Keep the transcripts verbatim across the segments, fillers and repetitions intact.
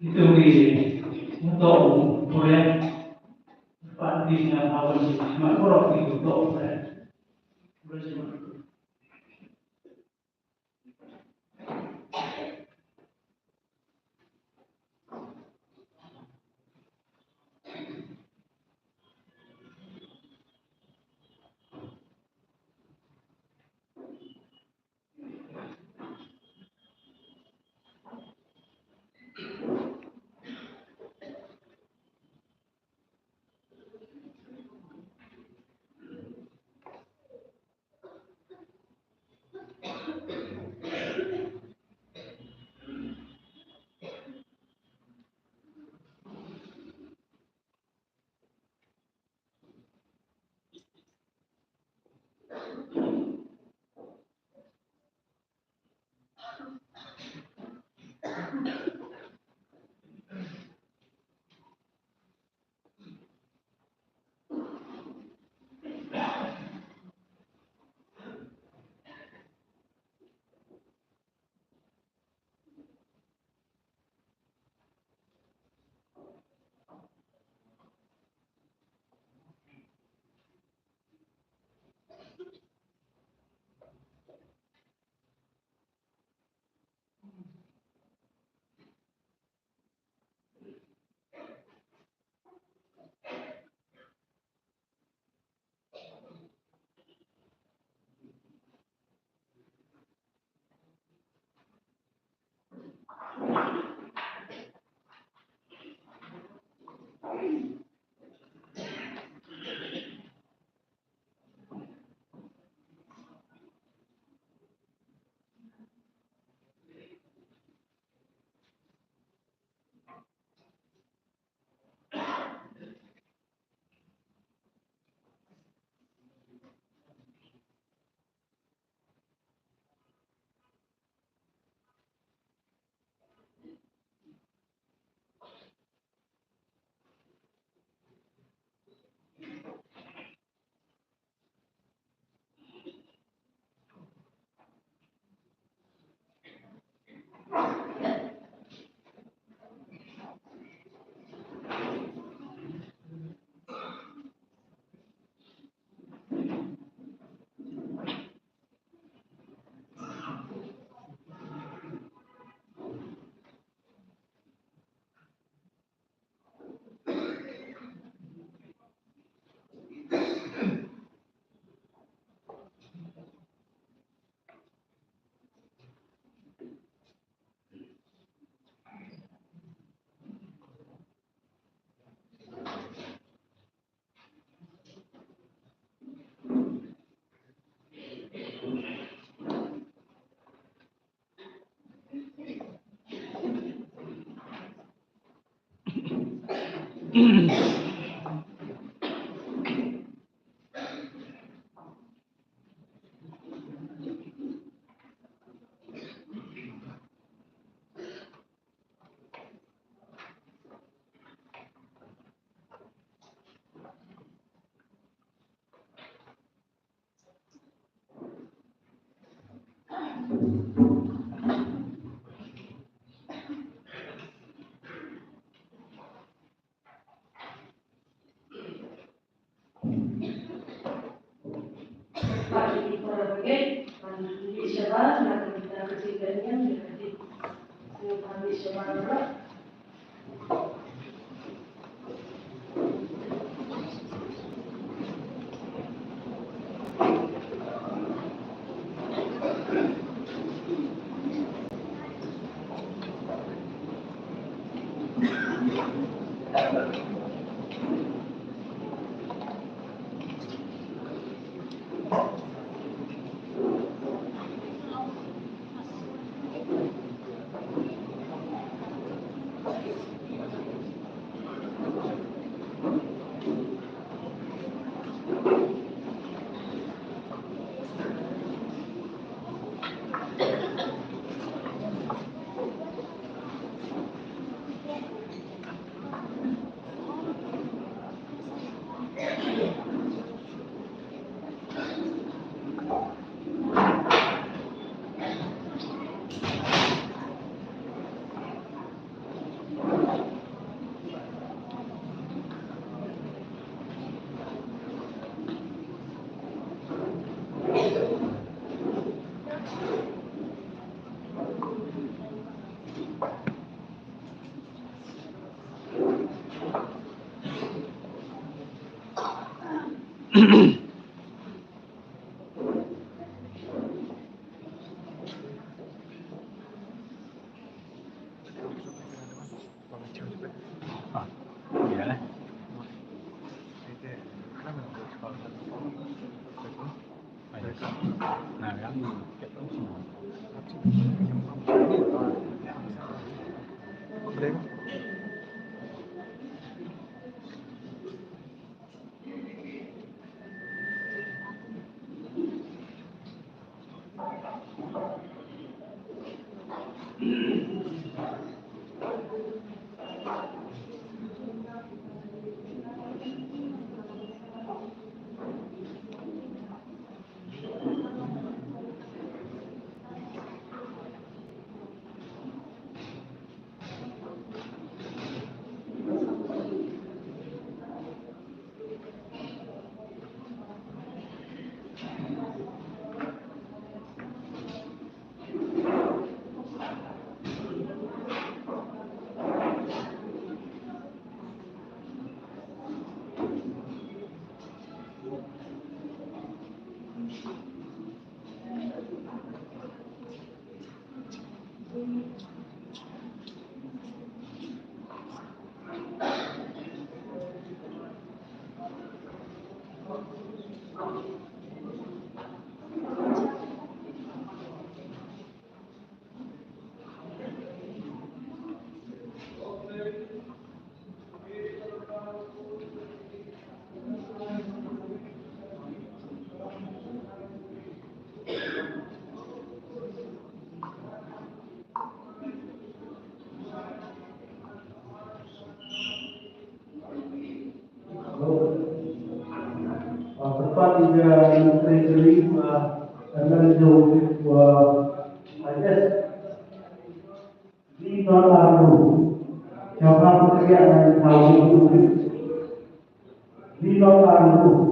Itu di untuk proyek tempat di Singapura, Singapura itu untuk proyek. Kyrpad ïa i Secretary, ah, Kyrmen Jong, ah, I S. Di Don Arno. Jawab apa kerja yang tahu itu? Di Don Arno.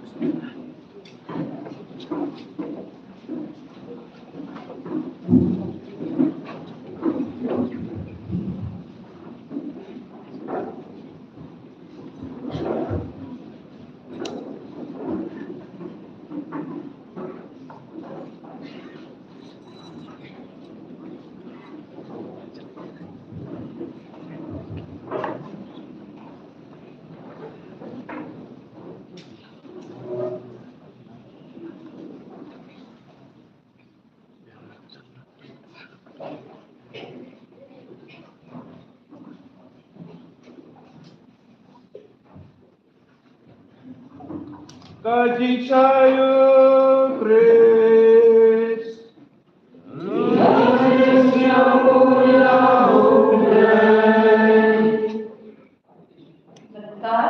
Ka jingshai u Khrist. Mynta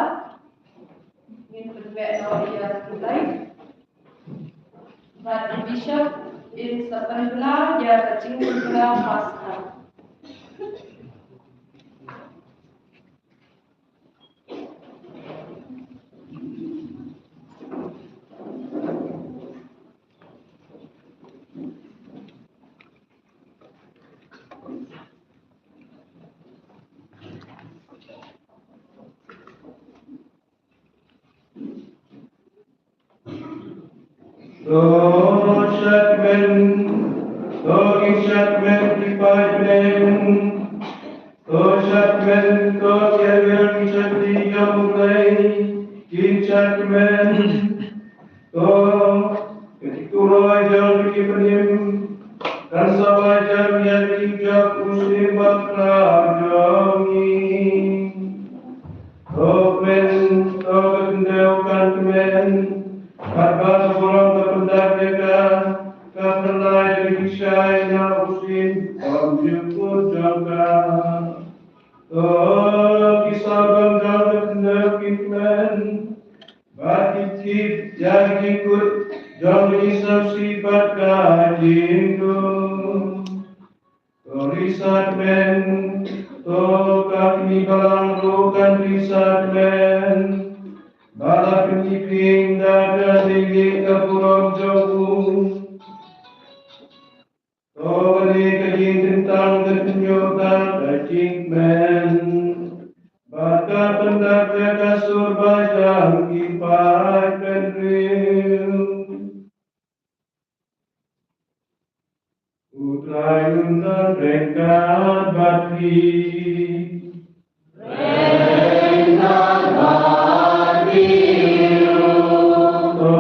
ngin pynbeit noh ïa ki live. Bad u Bishop un sa pynbna ïa ka jingpynbna Paskha. To shakmen, to ki shakmen ki paidbah. To shakmen, to ki aïu ki shakti jong U Blei ki shakmen. To ki turoi jong ki pynïap kan sa wan ïa ki jong U Syiem bakla jong ngi. To kmen, to ka khyndew kan kmen, bad ba ka burom ka pyndap ïa ka, ka pynlait ïa ki shai na U Syiem, ym jukut jong ka. To ki sawdong jong ka khyndew ki kmen, bad ki tip ïa ki jingkut jong ka jingsngewsih bad ka jingdum. To risat men, to ka kmie balang ruh kan risat men, ba la pyniphieng da ka lieh ka burom jong u. To kane ka jingkyntang ka pynïoh da ka jingkmen, bad ka pyndap ïa ka sur ba jan ki paid bynriew. U Trai un don ryngkat bad phi. Ryngkat bad phi ruh. To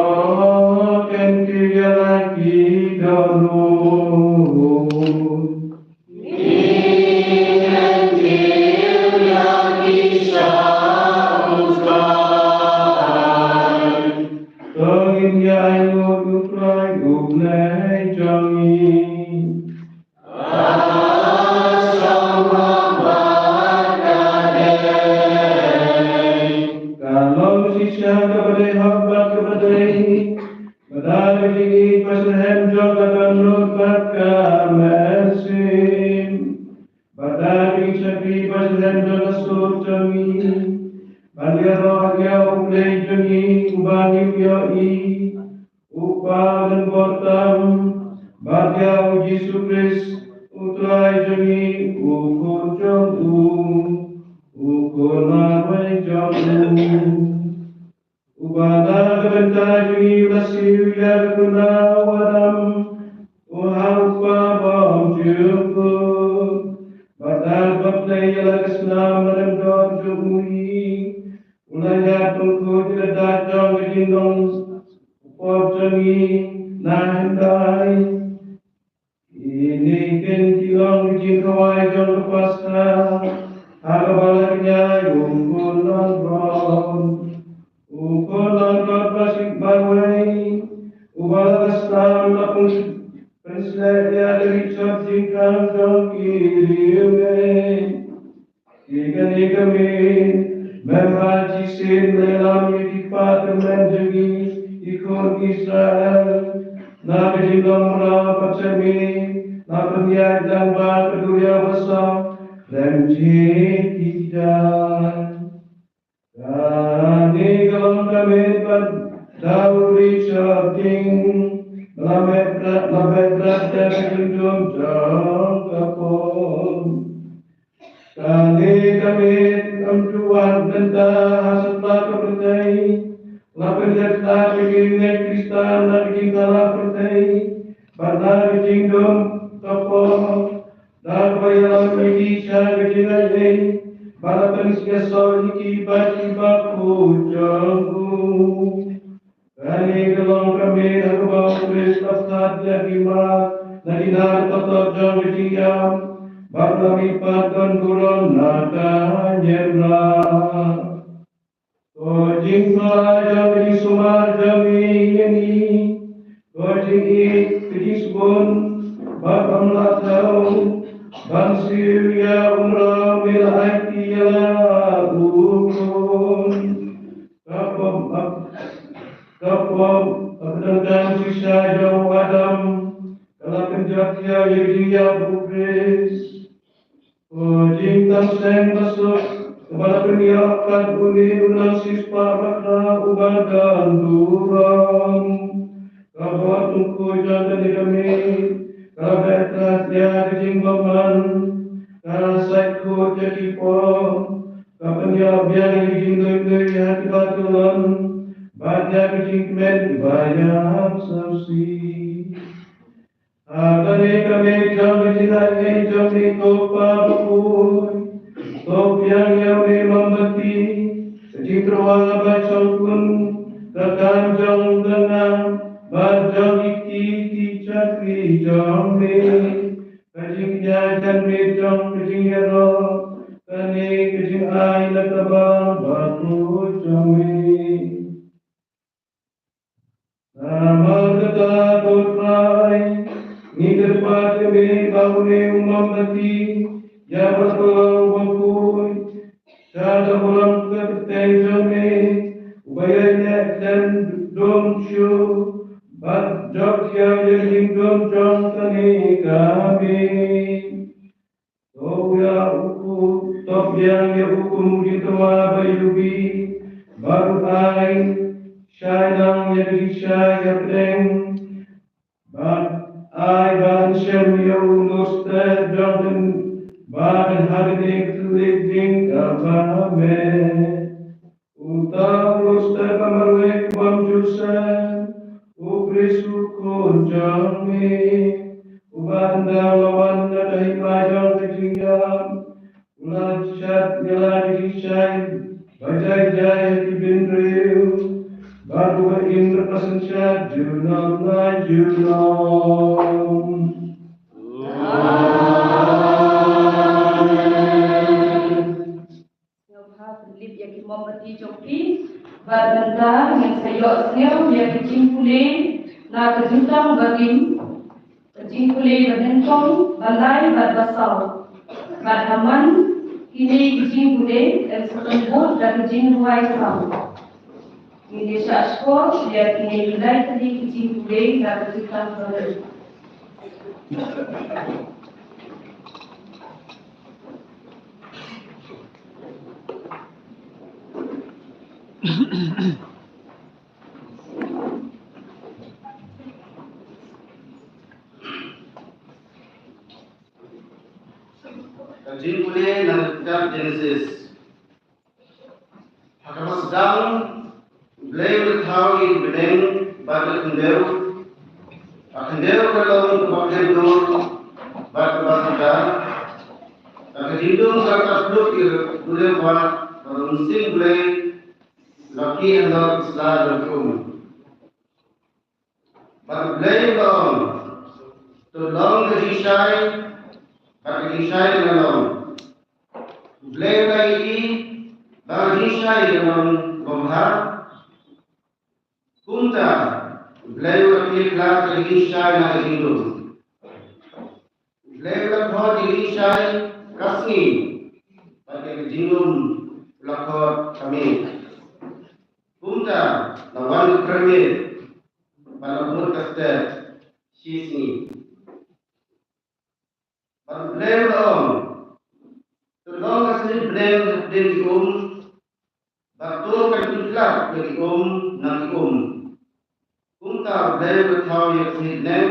ken kyrïa la ki dohnud. To ngin ïa ainguh ïa U Trai U Blei jong ngi. Ka long shisha kaba dei hok bad kaba dei. Bad da ka jingïeit ba syrhem jong ka dohnud bad ka mynsiem. Bad da ka jingshakri ba syrhem jong ka sur jong ngi. Ban ïaroh ha U Blei jong ngi uba ngi ïohi. U Kpa uba don bor tam. Bad ïa U Jisu Khrist U Trai jong ngi, U Khun jong u, U Khun marwei jong u. Uba na ka bynta jong ngi u la siew ïa ka duna u Adam, u ha u Kpa bymjukut. Bad da kaba pynleit ïa la ka snam na ka dohnud jong u hi, u la ïaid pynkhuid ïa ka dak jong ka jinglong pop jong ngi na hyndai. Kine kin ki long ki jingkhawai jong ka Paskha, ha kaba la kñia ïa u Khun langbrot. U Khun langbrot ba shait marwei, uba la ka snam la pyn-, pynsleh ïa ka ri shop jingkhang jong ki riewngeit. Ïa kane ka miet, mem ha shisien la ïalam ïa ki kpa tymmen jong ngi, ki khun Israel. Na ka jinglong mraw bad sha miet, la pynïaid lang ba ka duriaw basaw, khlem jhieh ki jaiñ. Kane ka long ka miet bad da u riewshah jing, la meh bra-, la meh brat da ka jingdum jong ka pop. Kane ka miet ym ju wad mynta ha satlak ka pyrthei. La pynjot ïa ki riewngeit Khristan na ka jingthala pyrthei bad na ka jingdum ka pop. Da kaba ïalam ïa ki sha ka jingaiei bad la pynïasoh ïa ki bad ki bakhuid jong u. Kane ka long ka miet ha kaba u Khrist la pynthad ïa ki mar na ki nar patot jong ka jingïap, bad la mihpat don burom na ka niamra. To jingpynlait jong ka jingsumar Bad ym lah thaw ban siew ïa u mraw ne la aiti ïa la u khun. Ka pop, ka pop, ka pdeng tang shisha jong u Adam, ka la pynjot ïa ïa jingïap u Khrist. Ko jingtang seng ba suk, kaba la pynïoh kat une u nongsiewspah bakhraw uba don burom. Ka bor tyngkhuh jong kane ka miet, ka la beh trat ïa ka jingbymman, ka la sait khuid ïa ki por, ka pynïoh biang ïa ki jingduh duh ïa kiba tyllon, bad ïa ki jingkmen kiba ïap sawsih. Ha kane ka miet jong ka jingaiei jong me ko Pa bakhuid, to biang ïa une u mombati, ka jingtyrwa ba shongkun, ka kam jong ka nang, bad jong ki ki ki shakri jong me. Ka jingïaid janmiet jong ka jingïaroh, kane ka jingai na ka bam bakhuid jong me. Namar kata ko Trai, ngi kyrpad ïa me ba une u mombati, ïa ba bakhuid, sha ka burom ka kyrteng jong me, uba ïaineh khlem dum shuh, bad jop ïa ïa ka jingdum jong kane ka miet. To ïa u, to biang ïa u kum u jingtyrwa ba ïohi, bad u ai shai lang ïa ka jingshai hapdeng, bad ai ban shem ïa u lus te jong ka, bad ha kane ka thylliej dieng kaba meh. Uta u lus te ba marwei bym ju shem, u Khrist u Khun jong me, uba ynda la wan na ka hima jong ka jingïap, u la shad ïa la ka jingshai ba jai jai ha ki bynriew, bad uba im ryngkat synshar junom la junom. Amen. Sngewbha pynlip ïa ki mombati jong phi. Bad mynta ngin sa ïohsngew ïa ki jingpule na ka Jutang Barim. Ka jingpule ba nyngkong, ba lai bad ba saw. Bad ha man kine ki jingpule, yn sa pynbud da ka jingrwai saw. Ngin ïa shah shkor ïa kine ki lai tylli ki jingpule na ka Jutang Barim. Ka jingpule na ka kitab Genesis. Ha kaba sdang, U Blei u la thaw ïa ki bneng bad ka khyndew. Ka khyndew ka long kaba khlem dur bad kaba kordor. Ka jingdum ka la kat lut ïa u dewbah bad u Mynsiem Blei la khih halor ki sla jong ki um. Bad U Blei u la ong, to long ka jingshai, bad ka jingshai ka la long. U Blei u la ïohi ba ka jingshai ka long kaba bha. Kumta U Blei u la pynïakhlad ïa ka jingshai na ka jingdum. U Blei u la khot ïa ka jingshai ka sngi, bad ïa ka jingdum u la khot ka miet. Kumta la wan ka kyrmiet, bad la bud ka step shisngi. Bad U Blei u la ong, to long ka sahit bneng hapdeng ki um, bad to kan pynïakhlad ïa ki um na ki um. Kumta U Blei u la thaw ïa ka sahit bneng,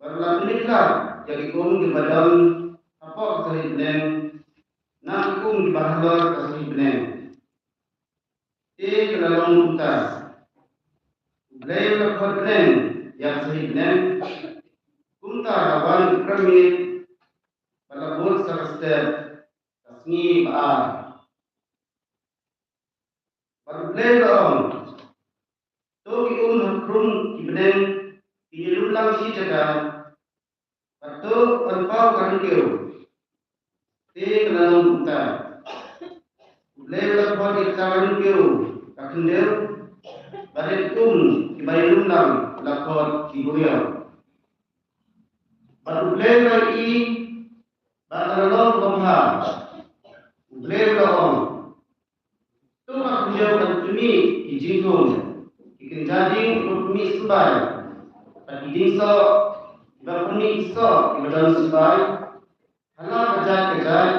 bad u la pynïakhlad ïa ki um kiba don hapoh ka sahit bneng na ki um kiba halor ka sahit bneng. Te ka la long kumta. U Blei u la khot bneng ïa ka sahit bneng. Kumta la wan ka kyrmiet, bad la bud sa ka step ka sngi ba ar. Bad U Blei u la ong, to ki um ha khrum ki bneng kin ïalum lang shi jaka, bad to yn paw ka ryngkew. Te ka la long kumta. U Blei u la khot ïa kata ka ryngkew ka khyndew, bad ïa ki um kiba ïalum lang u la khot ki buriaw. Bad U Blei u la ïohi ba ka la long kaba bha. U Blei u la ong, to ka khyndew kan pynmih ki jingthung, ki kynja ding kiba pynmih symbai, bad ki dieng soh kiba pynmih ki soh kiba don symbai ha la ka jait ka jait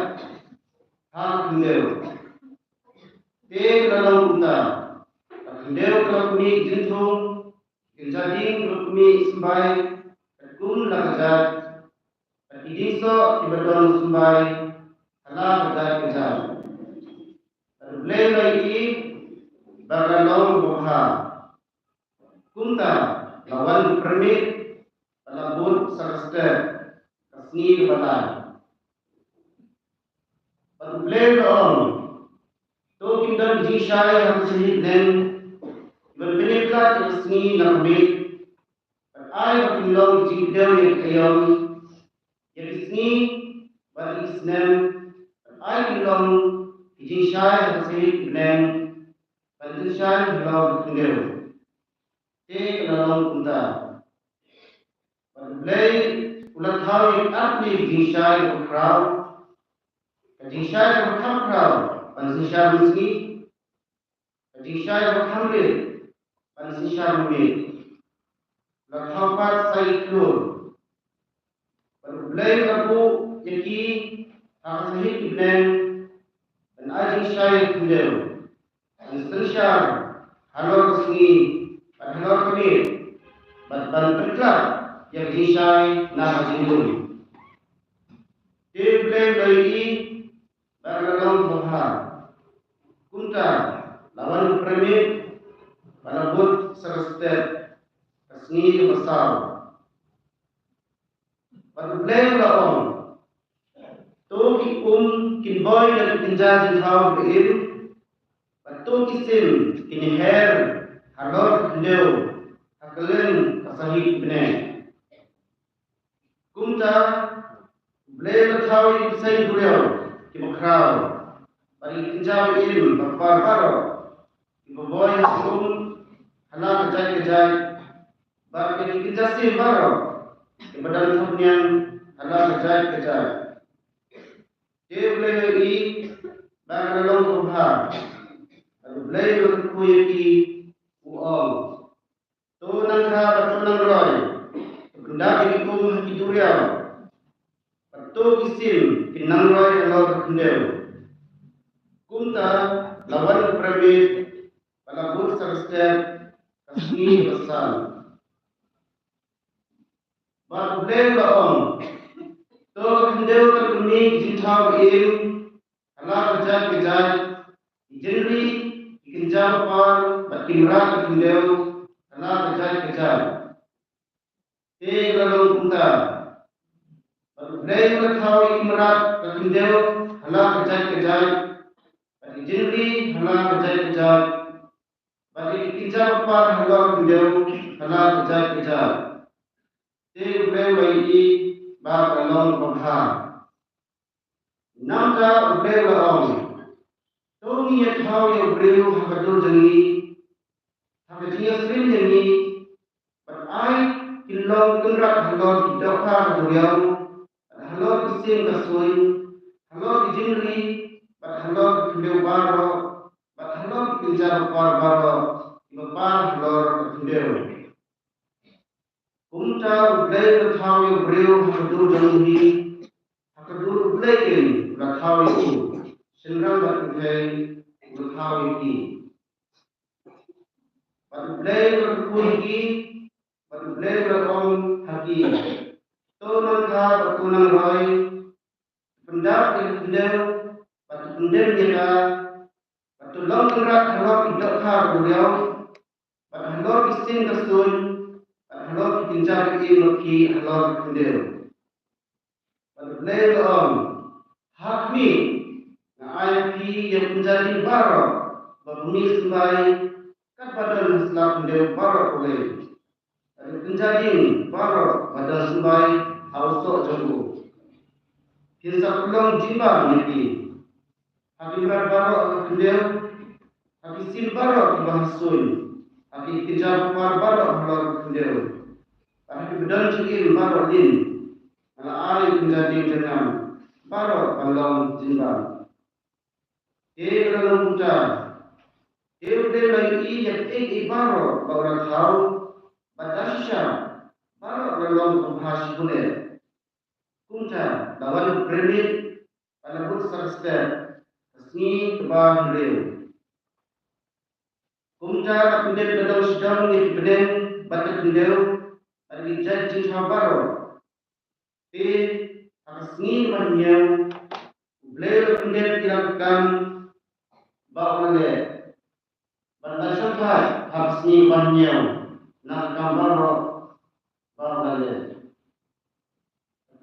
ha ka khyndew. Te ka la long kumta, ka khyndew ka la pynmih ki jingthung, ki kynja ding kiba pynmih symbai katkum la ka jait, bad ki dieng soh kiba don symbai ha la ka jait ka jait. Bad U Blei u la ïohi ba ka la long kaba bha. Kumta la wan ka pyrmit bad la bud sa ka step, ka sngi kaba lai. Bad U Blei u la ong, to kin don ki jingshai ha ka sahit bneng, kiban pynïakhlad ïa ka sngi na ka miet, bad ai ba kin long ki jingkdew ïa ki aïom, ïa ki sngi bad ïa ki snem, bad ai kin long ki jingshai ha ka sahit bneng, bad jingshai halor ka khyndew. Te ka la long kumta. Bad U Blei u la thaw ïa ki arphew jingshai bakhraw, ka jingshai bakhraw ban synshar mynsngi, ka jingshai bakhramrit ban synshar mynmiet. La thaw pat sa ïa ki khlur. Bad U Blei u la buh ïa ki ha ka sahit ki bneng ban ai jingshai ïa ka khyndew, ban synshar halor ka sngi bad halor ka miet, bad ban pynkylla ïa ka jingshai na ka jinglong. Te U Blei u la ïohi ba ka la long kaba bha. Kumta la wan ka pyrmit bad la bud sa ka step, ka sngi kaba saw. Bad U Blei u la ong, to ki um kin boi da ki kynja jingthaw ba im, bad to ki sim kin ïaher halor ka khyndew ha kylleng ka sahit bneng. Kumta U Blei u la thaw ïa ki bseiñ duriaw kiba khraw, bad ïa ki kynja ba im ba par baroh kiba boi ha ki um ha la ka jait ka jait, bad ïa ki kynja sim baroh kiba don thapniang ha la ka jait ka jait. Te U Blei u la ïohi ba ka la long kaba bha. Bad U Blei u la kyrkhu ïa ki, u ong, to nang kha bad to nang roi, to pyndap ïa ki um ha ki duriaw, bad to ki sim kin nang roi halor ka khyndew. Kumta la wan ka pyrmit bad la bud sa ka step, ka sngi kaba san. Bad U Blei u la ong, to ka khyndew kan pynmih ki jingthaw ba im ha la ka jait ka jait, ki jingri, ki kynja ba par bad ki mrad ka khyndew ha la ka jait ka jait. Te ka la long kumta. Bad U Blei u la thaw ïa ki mrad ka khyndew ha la ka jait ka jait, bad ki jingri ha la ka jait ka jait, bad ïa ki kynja ba par halor ka khyndew ha la ka jait ka jait. Te U Blei u la ïohi ba ka la long kaba bha. Nangta U Blei u la ong, to ngin ïa thaw ïa u briew ha ka dur jong ngi, ha ka jingïasyriem jong ngi, bad ai kin long kynrad halor ki dohkha ka duriaw, bad halor ki sim ka suiñ, halor ki jingri, bad halor ki khyndew baroh, bad halor ki kynja ba par baroh kiba par halor ka khyndew. Kumta U Blei u la thaw ïa u briew ha ka dur jong u hi, ha ka dur U Blei kein u la thaw ïa u, shynrang bad kynthei u la thaw ïa ki. Bad U Blei u la kyrkhu ïa ki, bad U Blei u la ong ha ki, to nang kha bad to nang roi, to pyndap ïa ka khyndew, bad to pyndem ïa ka, bad to long kynrad halor ki dohkha ka duriaw, bad halor ki sim ka suiñ, bad halor ki kynja ba im ba khih halor ka khyndew. Bad U Blei u la ong, ha khmih, nga ai ha phi ïa ki kynja ding baroh ba pynmih symbai, katba don ha sla khyndew baroh kawei, bad ïa ki kynja ding baroh ba don symbai ha u soh jong u. Phin sa pynlong jingbam ïa ki, ha ki mrad baroh ha ka khyndew, ha ki sim baroh kiba ha suiñ, ha ki kynja ba par baroh halor ka khyndew, bad ha kiba don jingim baroh lin. Nga la ai ïa ka jingim jong nga baroh ban long jingbam. Te ka la long kumta. Te U Blei u la ïohi ïa kaei kaei baroh ba u la thaw, bad da shisha baroh ka la long kaba bha shibun eh. Kumta la wan u Pyramid bad la bud sa ka step ha ka sngi kaba hynriew. Kumta la pyndep da dong shadong ïa ki bneng bad ki khyndew bad ki jait jingthaw baroh. Te ha ka sngi ba hynñiew U Blei u la pyndep ïa la ka kam ba u la leh. Bad la shongthait ha ka sngi ba hynñiew na ka kam baroh ba u la leh.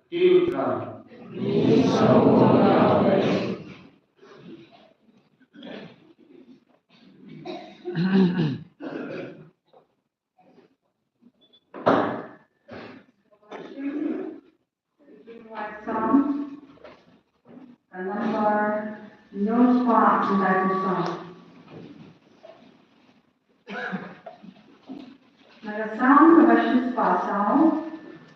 Ti u Trai. Ka number hynñiew spah khyndai phew saw. Na ka Salm kaba shispah saw,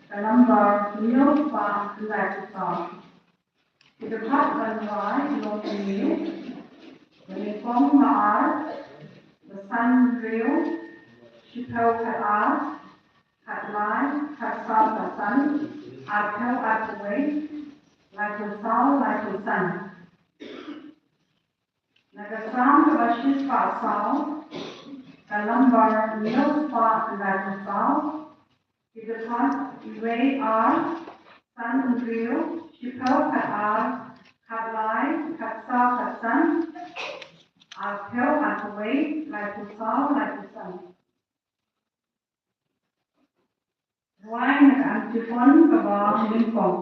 ka number hynñiew spah khyndai phew saw. Ki dkhot ban rwai ki long kumne: Ba nyngkong ba ar, ba san hynriew, shiphew khatar, khatlai, khatsaw khatsan, arphew arphew wei, laiphew saw laiphew san. Na ka Salm kaba shispah saw, ka number hynñiew spah khyndai phew saw. Ki dkhot: Iwei ar, san hynriew, shiphew khatar, khatlai, khatsaw khatsan, arphew arphew wei, laiphew saw laiphew san. Rwai na ka Antiphon kaba nyngkong.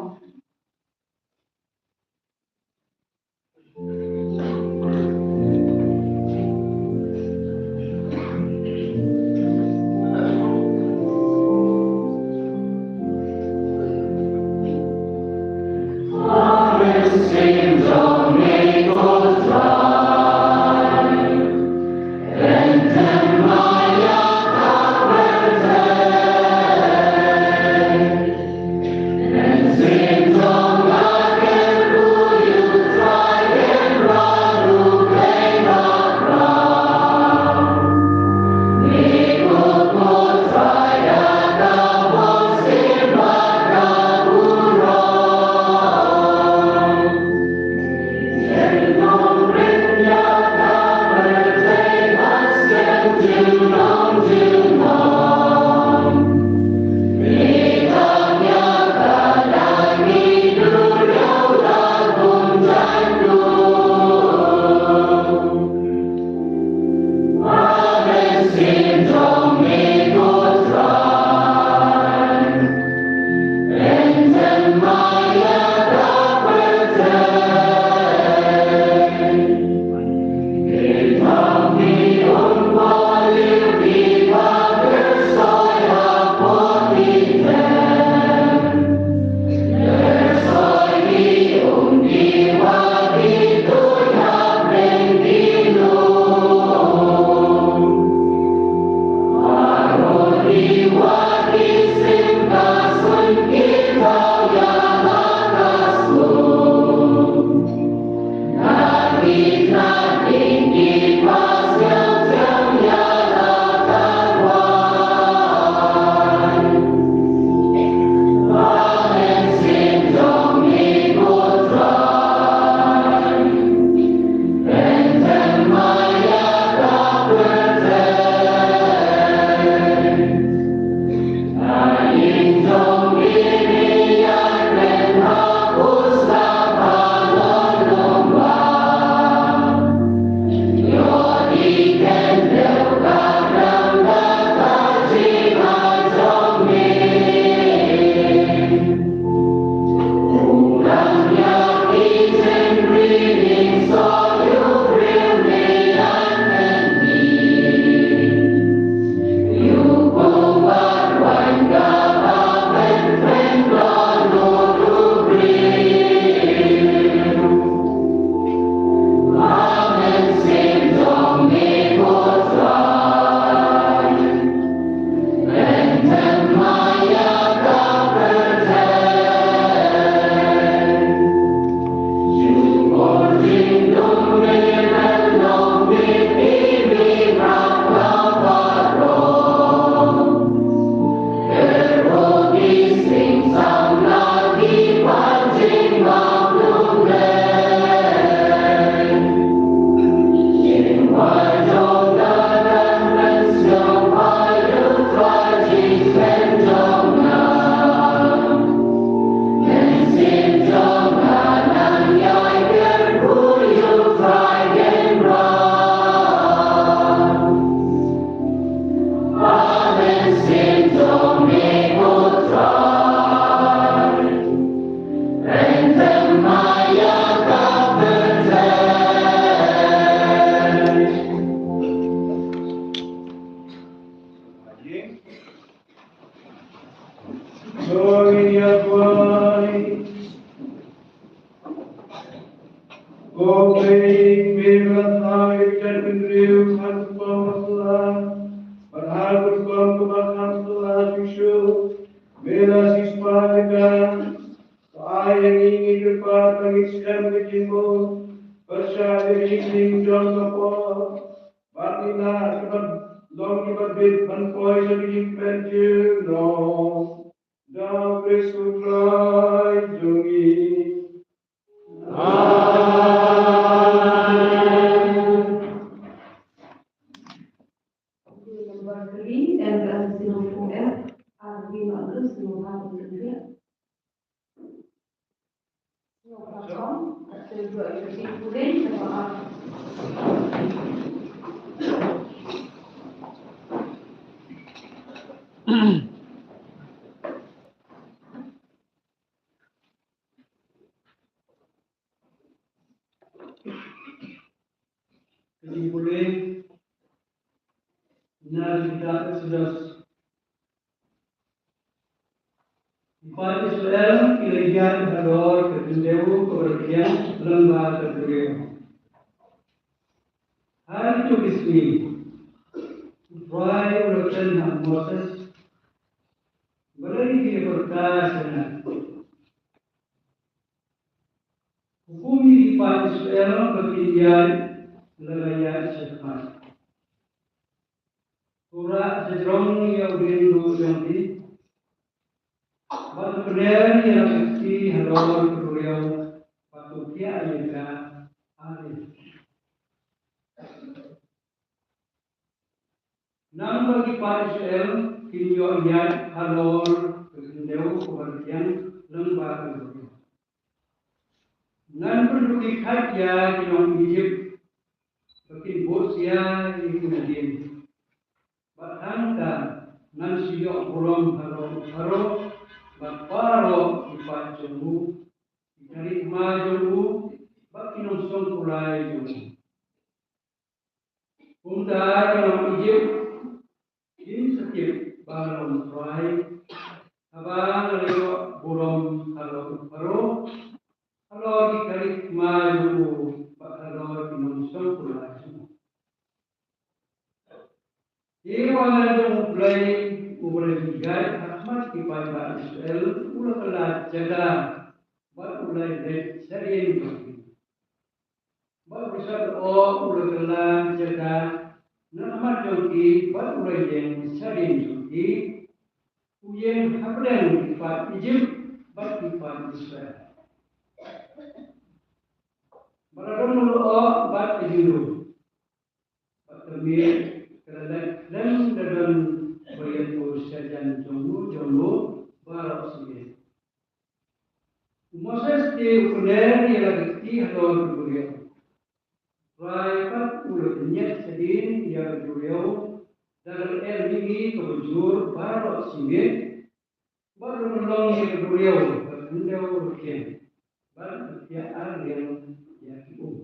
Long kiba bit ban poi sha ka jingkmen jong ngi da u Khrist u Trai jong ngi. Amen. Number three, and then zero four F, R V Magnus, zero five. Ka jingpule na ka kitab Exodus. Ki paid Israel ki la ïaid halor ka khyndew kaba rkhiang lyngba ka duriaw. Ha kito ki sngi, U Trai u la kren ha u Moses, balei phi ïa pyrta shynna? Hukum ïa ki paid Israel ba kin ïaid lada ïaid shakhmat. To rah shajrong ïa u dieng ruh jong phi, bad to pynner ïa la ka kti halor ka duriaw, bad to khiah ïa ka ar liang. Nangta ki paid Israel kin ïoh ïaid halor ka khyndew kaba rkhiang lyngba ka duriaw. Ngan pynduh khait ïa ki nong Ijipt ba kin bud sia ïa u dieng. Bad hangta ngan shu ïoh burom halor u Pharaoh bad baroh ki paid jong u, ki kali kma jong u bad ki nongshong kulai jong u. Kumta ki nong Ijipt kin sa tip ba nga long U Trai, haba nga la ïoh burom halor u Pharaoh, halor ki kali kma jong u bad halor ki nongshong kulai jong u. Te u angel jong U Blei u la ïaid ha khmat ki paidbah Israel, u la kylla jaka bad u la leit shadien jong ki. Bad u Blei u la kylla jaka na khmat jong ki bad u la ïeng shadien jong ki. U ïeng hapdeng ki paid Ijipt bad ki paid Israel. Bad la don u lyoh bad ka jingdum. Bad ka miet ka la lait khlem da don ba ïathuh sha jan jong u jong u baroh shisien. U Moses te u pynner ïa la ka kti halor ka duriaw. U Trai pat u la pynïaid shadien ïa ka duriaw da ka lyer mihngi kaba jur baroh shi miet. Bad u la pynlong ïa ka duriaw ka khyndew rkhiang, bad u la khiah ar liang ïa ki um.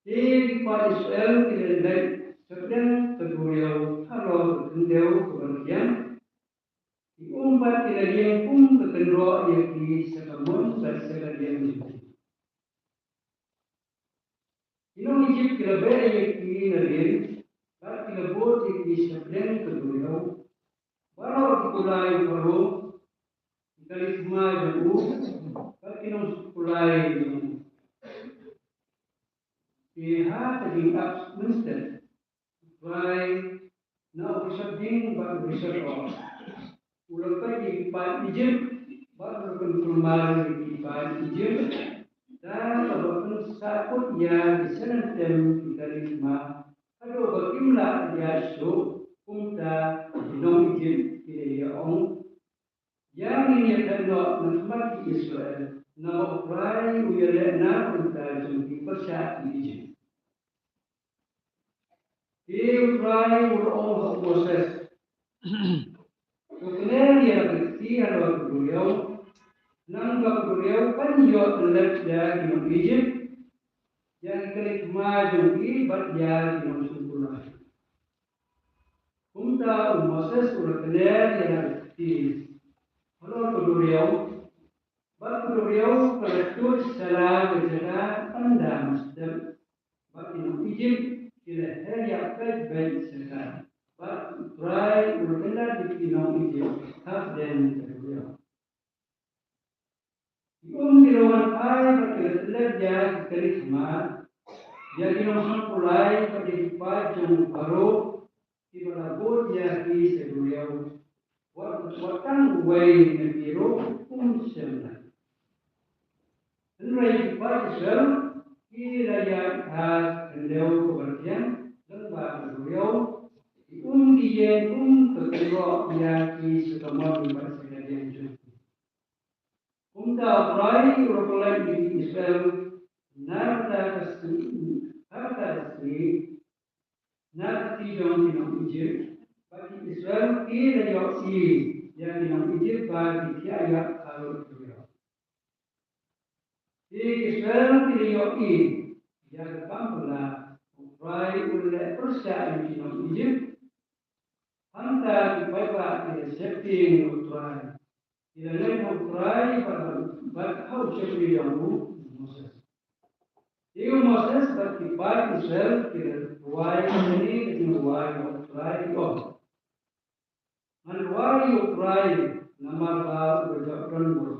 Te ki paid Israel ki la leit shapdeng ka duriaw halor ka khyndew kaba rkhiang. Ki um pat ki la ïeng kum ka kynroh ïa ki sha ka mon bad sha ka liang jong ki. Ki nong Ijipt ki la beh ïa ki na lieng bad ki la bud ïa ki shapdeng ka duriaw. Baroh ki kulai u Pharaoh, ki kali kma jong u bad ki nongkulai jong u. Te ha ka jingïap mynstep, U Trai na u Bishop Ding bad u Bishop Rock u la peit ïa ki paid Ijipt bad u la pynkulmar ïa ki paid Ijipt da kaba pynsahkut ïa ki shaneng tem ki kali kma haduh ba kim lah ïaid shuh. Kumta ki nong Ijipt ki la ïa ong, ïa ngin ïa phet noh na khmat ki Israel, namar U Trai u ïaleh na ka bynta jong ki pyrshah ki Ijipt. Te U Trai u la ong ha u Moses, to kner ïa la ka kti halor ka duriaw, nangta ka duriaw kan ïoh tyllep ïa ki nong Ijipt, ïa ki kali kma jong ki bad ïa ki nongshong kulai. Kumta u Moses u la kner ïa la ka kti halor ka duriaw, bad ka duriaw ka la tuid sha la ka jaka ynda mynstep. Bad ki nong Ijipt ki la her ïap beit beit sha ka. Bad U Trai u la kyndat ïa ki nong Ijipt hapdeng ka duriaw. Ki um ki la wan phai bad ki la tyllep ïa ki kali kma, Ïa ki nongshong pulai bad ïa ki paid jong u Pharaoh kiba la bud ïa ki sha duriaw. Wat, wat tang uwei na ki ruh um shym lait. Hynrei ki paid Israel ki la ïaid ha ka khyndew kaba rtiang lyngba ka duriaw, ki um ki ïeng, um ka kynroh ïa ki sha kamon bad sha ka dieng jong ki. Kumta U Trai u la pyllait ïa ki Israel na kata ka sngi, ha kata ka sngi, na ka kti jong ki nong Ijipt, bad ki Israel ki la ïohi ïa ki nong Ijipt ba ki thiah ïap ha duriaw. Ki Israel ki la ïohi ïa ka kam phylla U Trai u la leh pyrshah ïa ki nong Ijipt. Hangta ki paidbah ki la sheptieng ïa U Trai. Ki la ngeit ha U Trai bad, bad ha u shakri jong u, u Moses. Te u Moses bad ki paid Israel ki la rwai kane ka jingrwai ba U Trai u ong. Ngan rwai ïa U Trai namar ba u la jop don bor.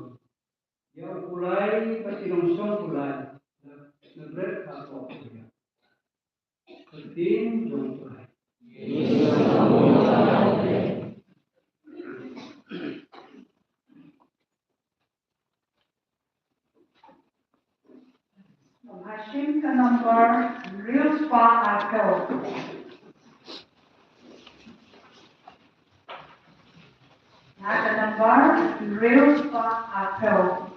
Ïa u pulai bad ki nongshong pulai na, na bret ha ka pyrthei. Ka ktien jong U Trai. Shim ka number hynriew spah arphew. Na ka number hynriew spah arphew.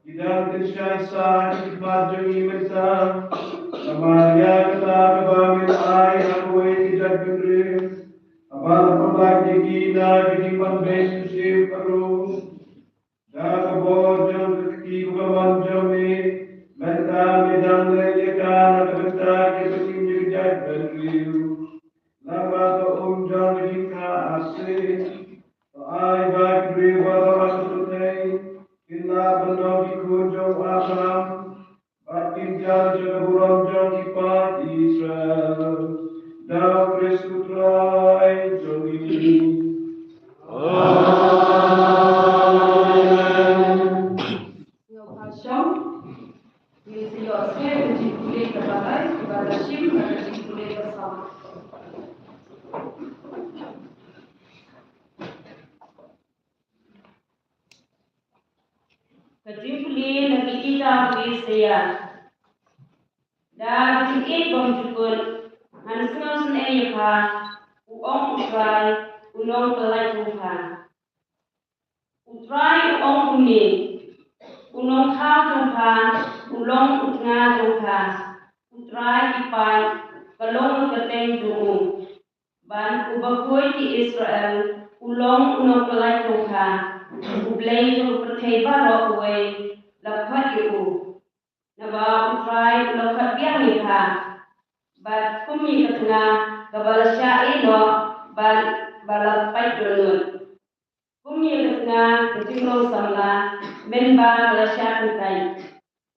Ki dang pynshai sah ha khmat jong ngi mynta. Namar ïa kata kaba men ai ha kawei ka jaitbynriew, haba la pynlait ïa ki na ka jingpynbeit shisien ruh. Da ka bor jong ka kti bad ka mon jong me, mynta me dang leh ïa ka na ka bynta ki ba ïeit jong ka jaitbynriew. Lyngba ka um jong ka jingkha arsien, to ai ba ki briew baroh ha ka pyrthei kin lah ban long ki khun jong u Abraham, bad kin jan sha ka burom jong ki paid Israel. Da u Khrist u Trai jong ngi. Amen. Ïa u Pharshong, ngin sa ïoh skhem ka jingpule kaba lai, kaba la shim, ka jingpule ka song. Ka jingpule na ka kitab u Isaïah. Da ka jingïeit bymjukut, ngan sngewsynei ïa pha, u ong u Trai, u nongpynlait jong pha. U Trai u ong kumne, u nongthaw jong pha u long u tnga jong pha, u Trai ki paid ka long ka kyrteng jong u. Bad uba khuid ïa Israel u long u nongpynlait jong pha, u Blei jong ka pyrthei baroh uwei la khot ïa u. Naba u Trai u la khot biang ïa pha, bad kum ïa ka tnga kaba la shah ïeh noh bad ba la pait dohnud. Kum ïa ka tnga ka jinglong samla, mynba nga la shah kyntait,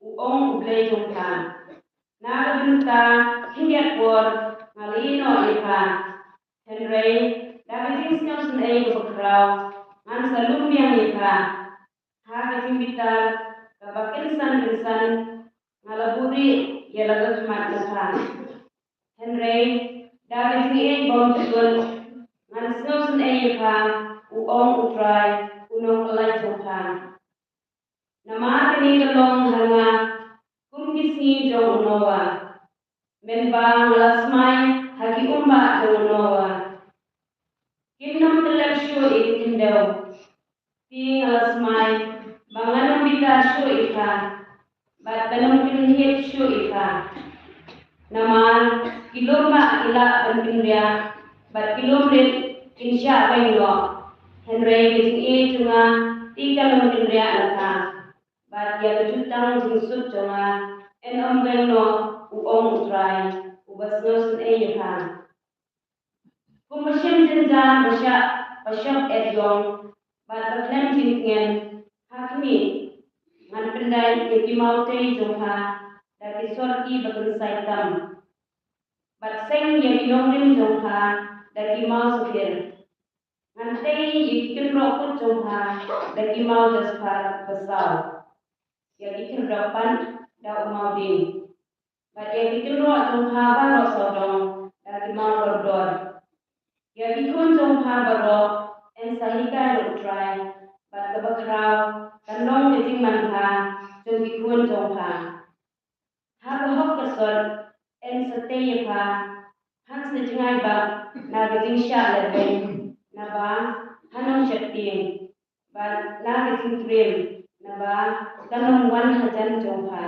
u ong u Blei jong pha. Na ka bynta khyndiat por nga la ïehnoh ïa pha. Hynrei da ka jingsngewsynei kaba khraw ngan sa lum biang ïa pha. Ha ka jingbitar kaba kynsan kynsan nga la buhrieh ïa la ka khmat na pha. Hynrei da ka jingïeit bymjukut ngan sngewsynei ïa pha, u ong u Trai u nongpynlait jong pha. Namar kane ka long ha nga kum ki sngi jong u Noah, mynba nga la smai ha ki umbah jong u Noah. Kin ym kyllep shuh ïa ki khyndew. Te nga la smai ba ngan ym bitar shuh ïa pha bad ban ym kynhied shuh ïa pha. Namar ki lum bah ki lah ban kynriah bad ki lum rit kin shah weng noh. Hynrei ka jingïeit jong nga te kan ym kynriah na pha, bad ïa ka jutang jingsuk jong nga yn ym weng noh, u ong u Trai uba sngewsynei ïa pha. Kum ba shem jynjar ba shah, ba shop eh jong bad ba khlem jingtngen, ha khmih, ngan pyndait ïa ki maw tei jong pha da ki sorki ba kynsai tam, bad seng ïa ki nongrim jong pha da ki maw saphir. Ngan tei ïa ki kynroh kut jong pha da ki maw jasper ba saw, ïa ki kynroh pant da u maw dieng, bad ïa ki kynroh jong pha baroh sawdong da ki maw dordor. Ïa ki khun jong pha baroh yn sa hikai da u Trai, bad kaba khraw kan long ka jingmanbha jong ki khun jong pha. Ha ka hok ka sot yn sa tei ïa pha, phan sa jngai bah na ka jingshah lehbeiñ, naba han ym sheptieng, bad na ka jingtriem, naba kan ym wan hajan jong pha.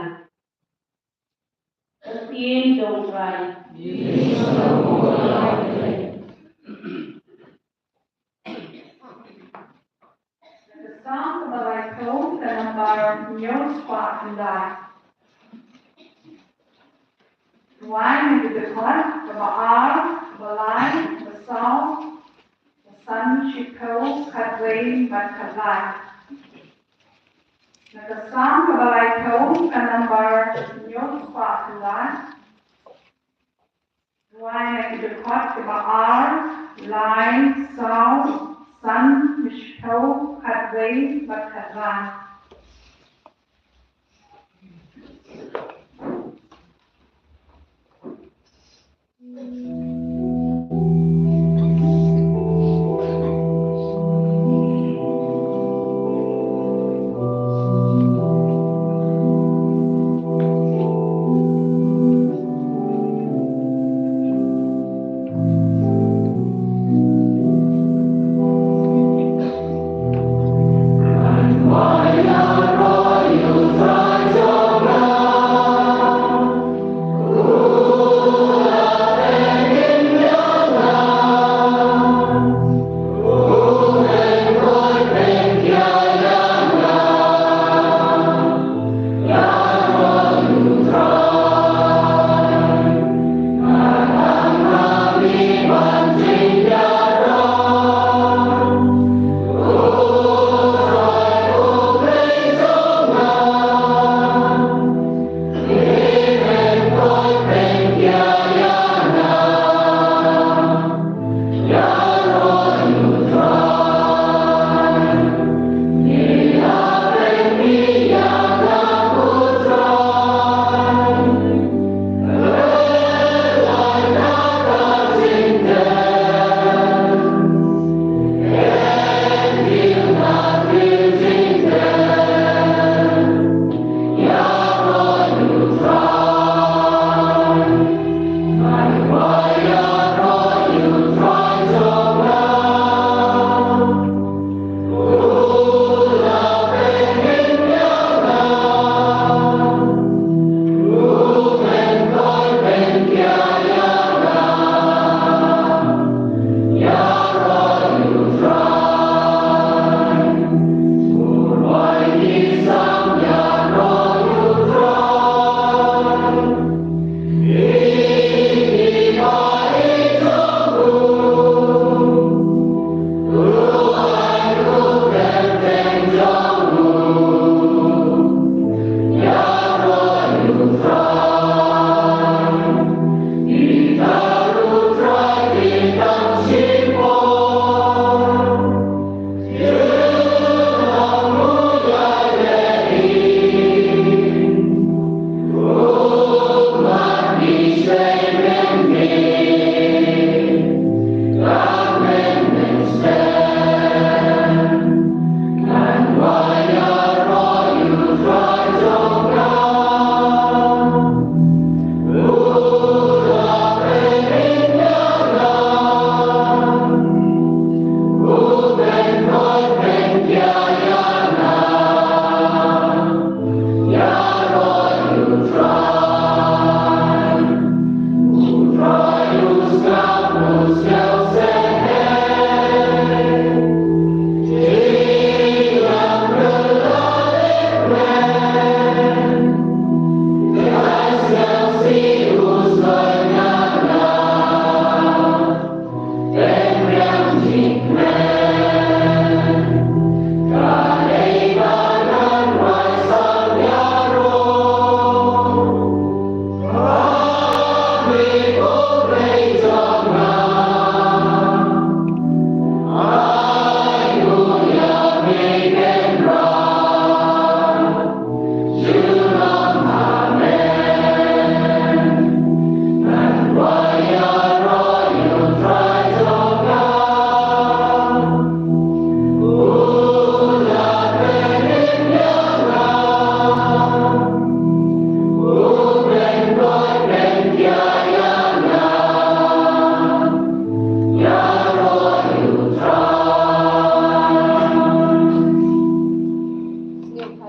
Ka ktien jong u Trai. Ka Salm kaba laiphew, ka nombar hynñiew spah khyndai. Wai na ki dkhot kaba ar, kaba lai, kaba saw, kaba san, shiphew, khatwei bad khatlai. Na ka Salm kaba laiphew, ka nombar hynñiew spah khyndai. Wai na ki dkhot kaba ar, lai, saw, san, shiphew, khatwei bad khatlai.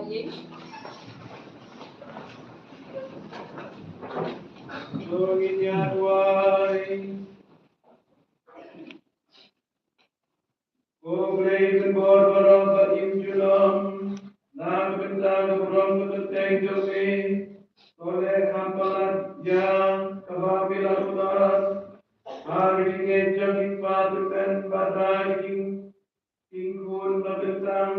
To ngin ïa duwai. Ko Blei pynbor baroh bad im junom, na ka bynta ka burom ka kyrteng jong me, to leh kham palat ïa kaba me la buh ha ka jingngeit jong ki kpa tymmen bad ha ka jingkhun ba kyntang.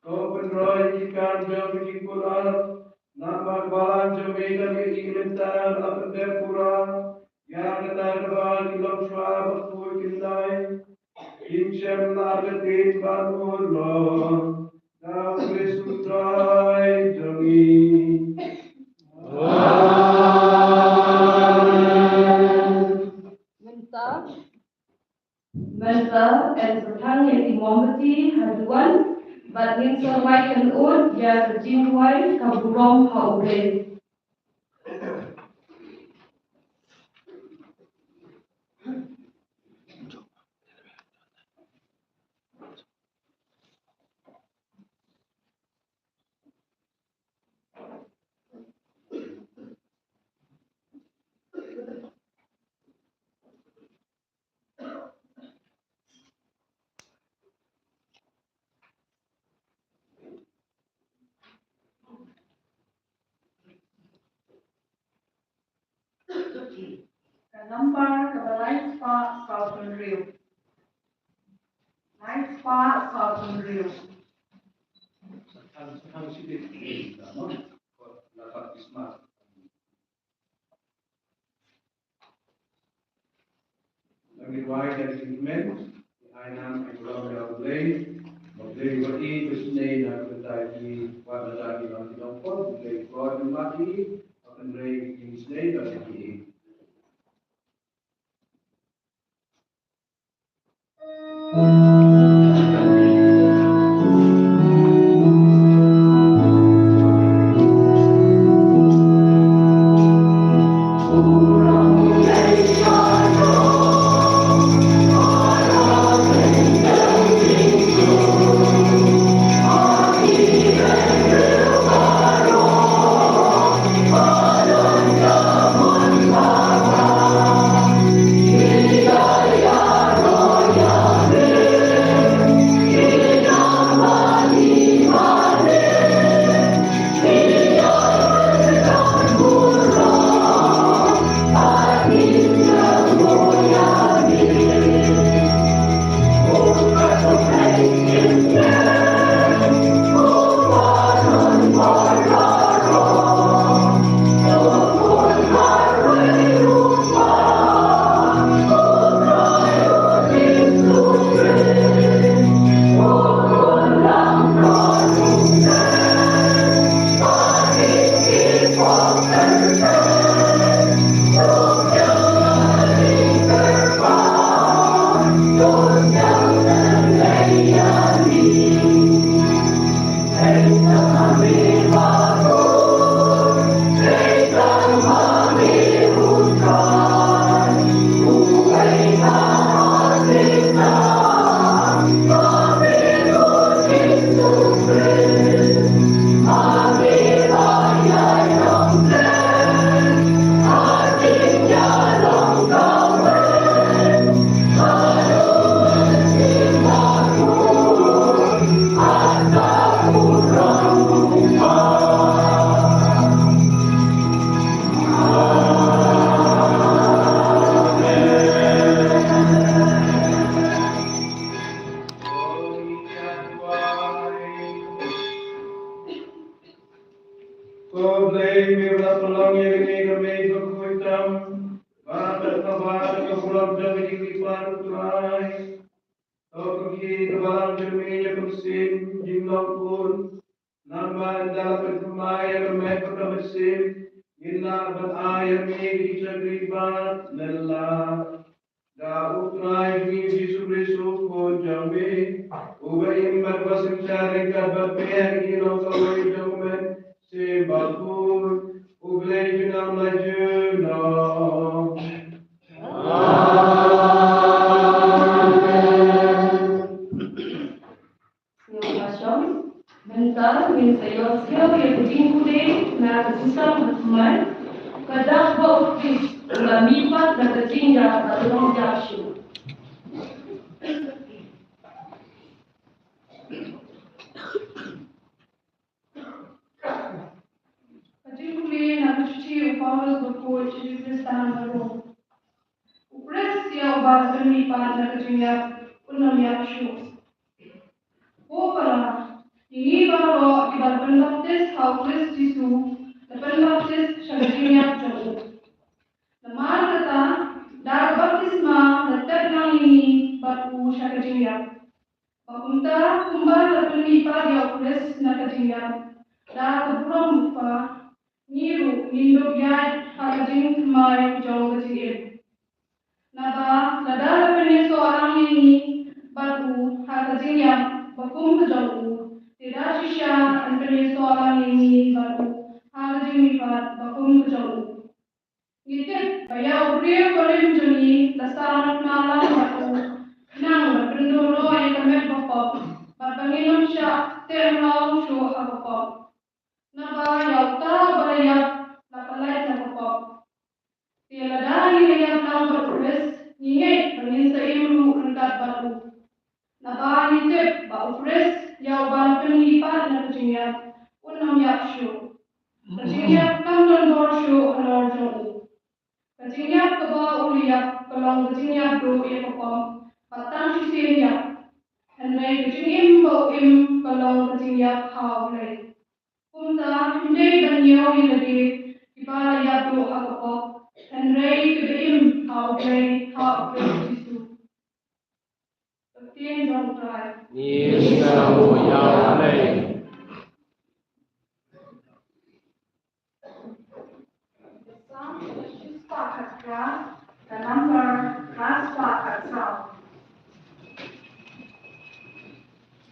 To pynroi ïa ki kam jong ka jingkular, namar ba ka balang jong me ka dei ka jingkyntar la pyndep pura ïa kata kaba ki longshuwa ba khuid kin dei. Kin shem la ka ktien ba mut long da U Khrist U Trai jong ngi. Amen. Mynta, mynta yn sa thang ïa ki mombati ha duwan bad ngin sa rwai kynud ïa ka jingrwai ka burom ha U Blei. Ka nambar kaba lai spah saw phew hynriew. Lai spah saw phew hynriew. Sa thang, sa thang sibit. Kot la baptisma. Ngi duwai da ka jingkmen, ngi ai nam ai burom ïa U Blei, ba U Blei u ïohi bashisnei na ka bynta ki, wat lada ki long ki nongpop, U Blei u kyrkhu ïa ki, ba kin rei ki jingïashisnei bad ki. Ko Blei, me la pynlong ïa kane ka mei bakhuid tam, bad ka kaba ka burom jong ka jingkyrpad U Trai. To khot ïa ka balang jong me ïa ka mynsiem jinglong bun. Namar ynda la pynthymmai ïa ka met bad ka mynsiem, ngin lah ban ai ïa me ka jingshakri bad lyngngoh. Da U Trai jong ngi U Jisu Khrist U Khun jong me, uba im bad uba synshar ryngkat bad me ha ka jinglong kawei jong U Mynsiem Bakhuid, U Blei junom la junom. Amen. Sngewbha shong. Mynta ngin sa Ïa ka jingpule na ka jingthaw ka thymmai, ka dak ba u Khrist u la mihpat na ka jingïap bad u long ïap shuh. Ka jingpule na ka shithi u Paulus bakhuid sha ki Khristan ha Rom. U Khrist ïa uba la pynmihpat na ka jingïap un ym ïap shuh. Ko para, ïa ngi baroh kiba la pynbaptis ha u Khrist Jisu, la pynbaptis sha ka jingïap jong u. Namar kata, da ka baptisma la tep lang ïa ngi bad u sha ka jingïap. Ba kumta, kumba la pynmihpat ïa u Khrist na ka jingïap da ka burom u Kpa, ngi ruh ngin dup ïaid ha ka jingthymmai jong ka jingim. Naba lada la pynïasoh lang ïa ngi bad u ha ka jingïap ba kum ka jong u, te da shisha yn pynïasoh lang ïa ngi bad u ha ka jingmihpat ba kum ka jong u. Ngi tip ba ïa u briew barim jong ngi la sah nangta lang bad u, khnang ban pynduh noh ïa ka met bapop, bad ba ngin ym shah teh mraw shuh ha ka pop. Naba ïa uta uba la ïap la pyllait na ka pop. Te lada ngi la ïap lang bad u Khrist, ngi ngeit ba ngin sa im ruh ryngkat bad u. Naba ngi tip ba u Khrist ïa uba la pynmihpat na ka jingïap un ym ïap shuh. Ka jingïap kam don bor shuh halor jong u. Ka jingïap kaba u la ïap ka long ka jingïap duh ïa ka pop, bad tang shisien ïap. Hynrei ka jingim ba u im ka long ka jingïap ha U Blei. Kumta, ym dei ban ñiew ïa lade kiba la ïap duh ha ka pop, hynrei kiba im ha U Blei ha U Khrist Jisu. Ka ktien jong U Trai. Ngi sngewbha ïa U Blei. Psalm shispah khatphra, ka number khatspah khatsaw.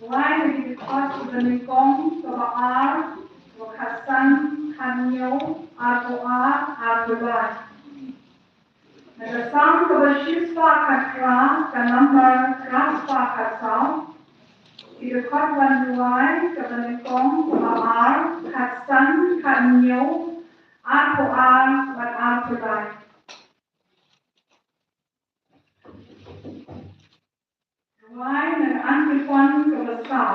Wai na ki dkhot ba nyngkong, kaba ar, kaba khatsan, khathynñiew, arphew ar, arphew lai. Na ka Salm kaba shispah khatphra, ka number khatspah khatsaw. Ki dkhot ban duwai, kaba nyngkong, kaba ar, khatsan, khathynñiew, arphew ar, bad arphew lai. Duwai na ka Antiphon kaba saw.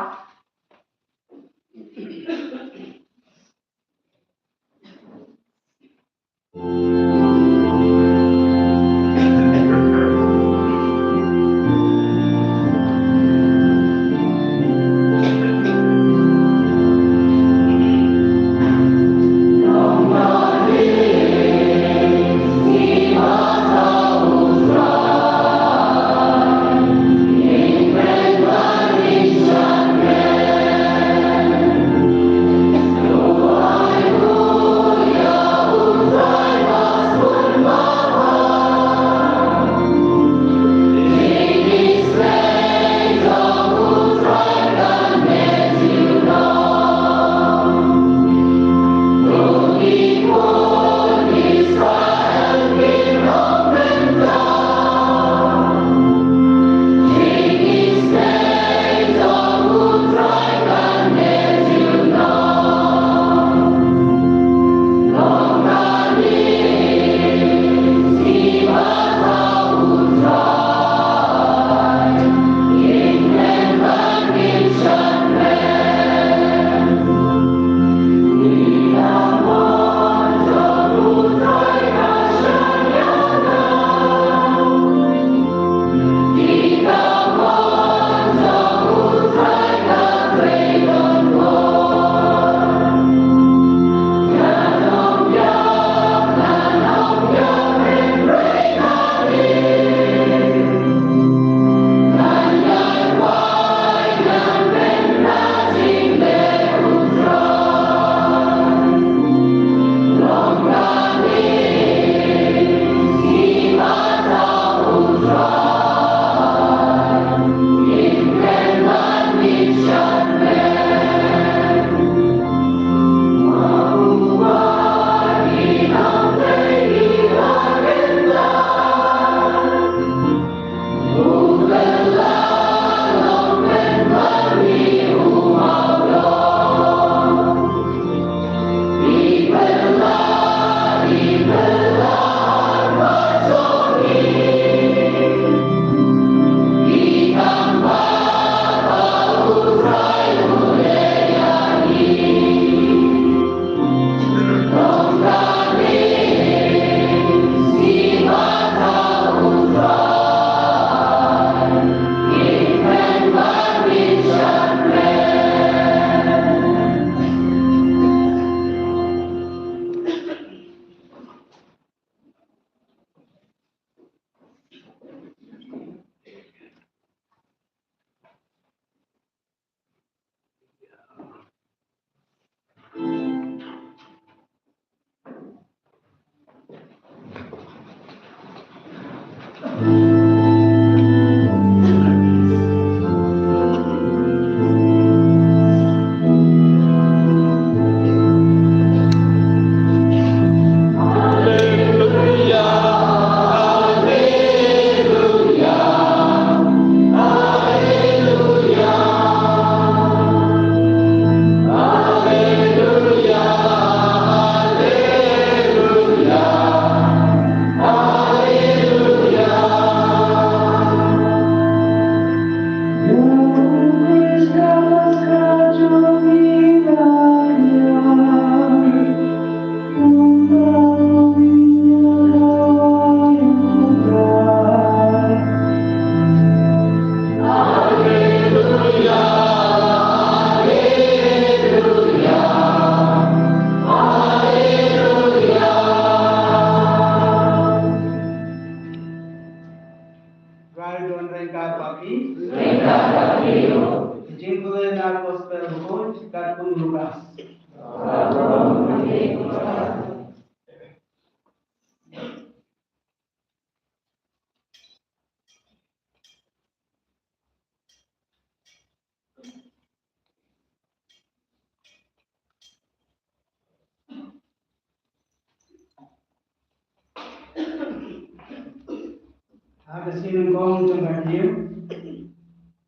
Ha ka sngi nyngkong jong ka taïew,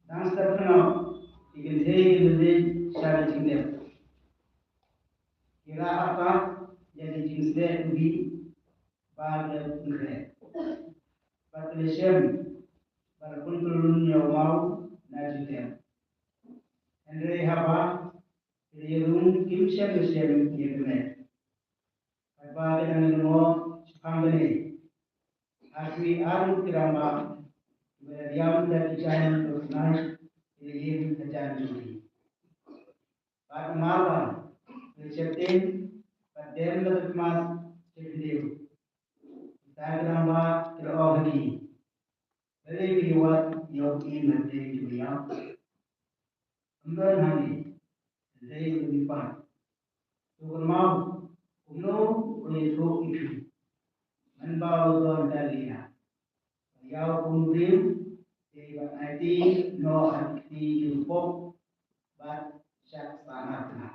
dang step pynlong, ki kynthei ki la leit sha ka jingdep. Ki rah artat ïa ki jingsdeh ubi ba ki la pynkhreh, bad ki la shem ba la pynkyllun ïa u maw na jingdep. Hynrei haba ki la ïarung, kim shym la shem ïa ka met. Katba ki dang lyngngoh shaphang kane, ha kiwei ar ngut ki rangbah kiba la riam da ki jaiñ ba khynnai ki la ïeng hajan jong ki. Bad namar ba ki la sheptieng bad dem la ka khmat sha khyndew, kita ki rangbah ki la ong ha ki, balei phi wad ïa u im ha pdeng jong u ïaw? Ym don hangne, hynrei u dei u mihpat. To kynmaw kumno u la ïathuh ïa phi, mynba u don da ka liang. Ïaw kum u briew, te ban aiti noh ha ki kti jong u pop, bad shah sah na tnga,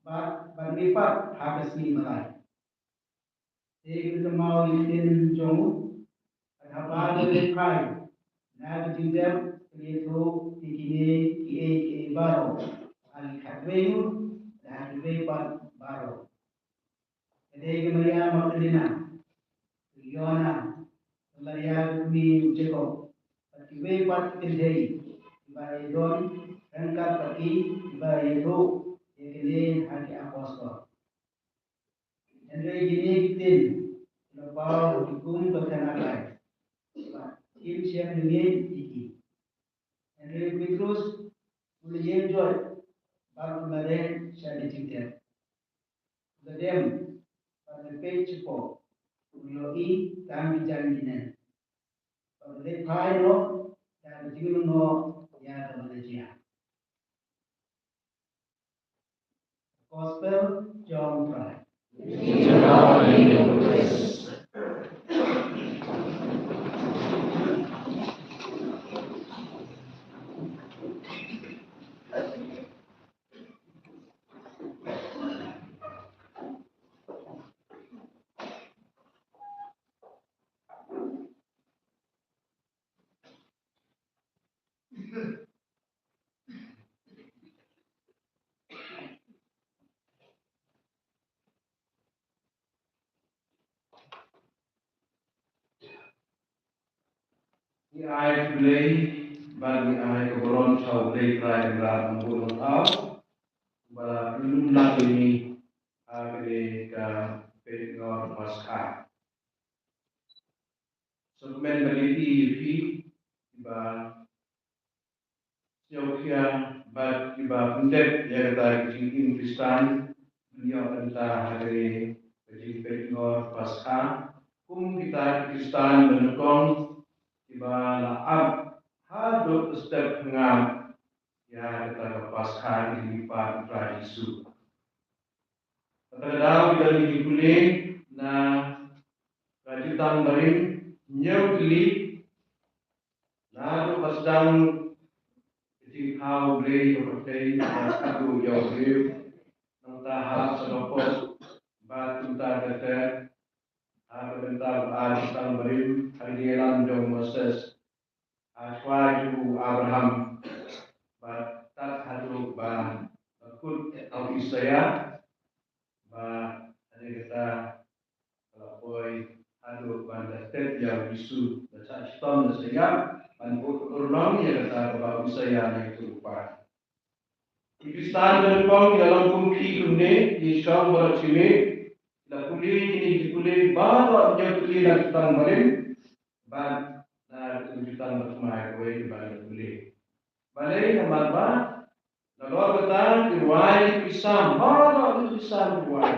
bad ban mihpat ha ka sngi ba lai. Te ki la kynmaw ïa ka ktien jong u, bad haba ki la leit phai na ka jingdep, ki la ïathuh ïa kine kiei kiei baroh ha ki khatwei ngut, ha kiwei pat baroh. Ka dei ka Maria Magdalena, ka Joanna, ka Maria ka kmie u Jakob, bad kiwei pat ki kynthei kiba ïadon ryngkat bad ki, kiba ïathuh ïa kane ha ki apostol. Hynrei kine ki ktien ki la paw ha ki kum ka khynnah kai, bad kim shym la ngeit ïa ki. Hynrei u Petrus u la ïeng joit bad u la reh sha ka jingdep. U la dem bad u la peit shapoh, u ïohi tang ki jaiñ linen. Bad u la leit phai noh da ka jinglyngngoh ïa kaba la jia. Gospel jong u Trai. Ngi ai khublei bad ngi ai ka burom sha U Blei Trai Kynrad Nongbuh Nongthaw, ba la pynlong lang ïa ngi ha kane ka peit ngor Paskha. Sngewkmen ban ïa phi, ïa phi kiba sngewkhia bad kiba pyndep ïa kata ka jingim Khristan, ban ïoh bynta ha kane ka jingpeit ngor Paskha kum kita ki Khristan ba nyngkong kiba la ap haduh ka step hangap ïa kata ka Paskha, ka jingmihpat U Trai Jisu. Kata ka daw ki don ki jingpule na ka Jutang Barim hynñiew tylli, naduh ba sdang ka jingthaw Blei ha pyrthei, ba sdang ïa u briew, nangta ha sa ka pop bad kumta ter ter, ha ka bynta ba ar Jutang Barim ha ka jingïalam jong u Moses, ha shwa jong u Abraham, bad tad haduh ba la kut ha u Isaïah, ba ha kata ka la poi haduh ban da stet ïa u Jisu, da shah shitom da shah ïap ban bud urnong ïa kata kaba u Isaïah la ïathuh pat. Ki Khristan ba nyngkong ki la long kum phi kumne, ki shong baroh shimiet, ki la pule kine ki pule baroh hynñiew tylli na Jutang Barim, bad na ka Jutang Bathymmai kawei ba ki la pule. Balei? Namar ba nalor kata ki rwai ki Salm, baroh ki Salm ki rwai.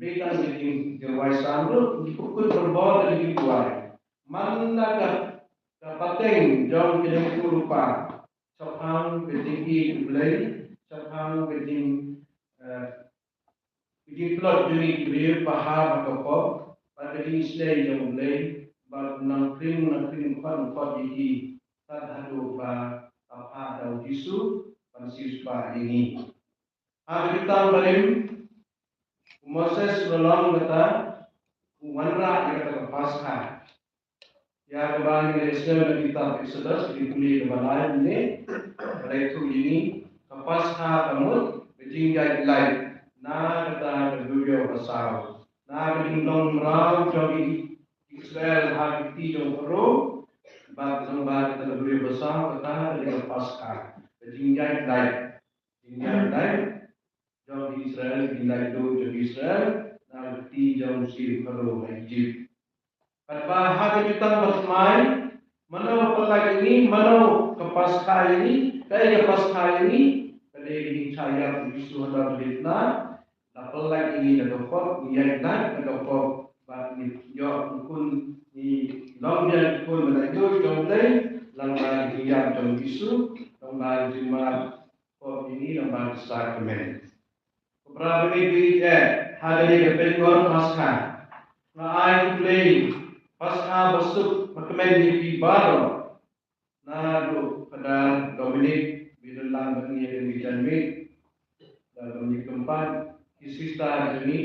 Bad tang ki jing, ki rwai Salm ruh ki pyrkhat barabor da ki rwai. Man la ka, ka pateng jong ki lyngkhuh lypa shaphang ka jingïeit U Blei, shaphang ka jing, eh, ka jingtlot jong ngi ki briew ba ha ka pop, bad ka jingisynei jong U Blei, bad nang khring nang khring, khot nang khot ïa ki, tad haduh ba la phah da u Jisu ban siewspah ïa ngi. Ha ka Jutang Barim, u Moses u la long kata u wanrah ïa kata ka Paskha. Ïa kaba ngi la ïohsngew na kitab Exodus, ki pule kaba lai ne, ka la ïathuh ïa ngi, ka Paskha ka mut ka jingïaid lait na kata ka duriaw basaw, na ka jinglong mraw jong ki Israel ha ki kti jong Pharaoh, bad jong ba kata ka duriaw basaw, kata ka dei ka Paskha, ka jingïaid lait, jingïaid lait jong ki Israel, jingïaid lait jong ki Israel na ka kti jong u Pharaoh ha Egypt. Katba ha ka jutang ba thymmai, mano ka pyllait ïa ngi, mano ka Paskha ïa ngi, kaei ka Paskha ïa ngi, ka dei ka jingshah ïap u Jisu ha ka bynta, la pyllait ïa ngi na ka pop, ngi ïaid lait na ka pop, bad ngi ïoh khun, ngi long biang khun ba la ïoh jong U Blei, lyngba ka jingïap jong u Jisu, lyngba ka jingmap pop ïa ngi lyngba ka sakramen. Ko para bangeit, eh, ha kane ka pynïaid Paskha, nga ai khublei Paskha basuk bakmen ïa phi baroh. Naduh Phadar Dominic ba don lang bad ngi ha kane ka janmiet, da Dominic Kempat, ki sister jong ngi,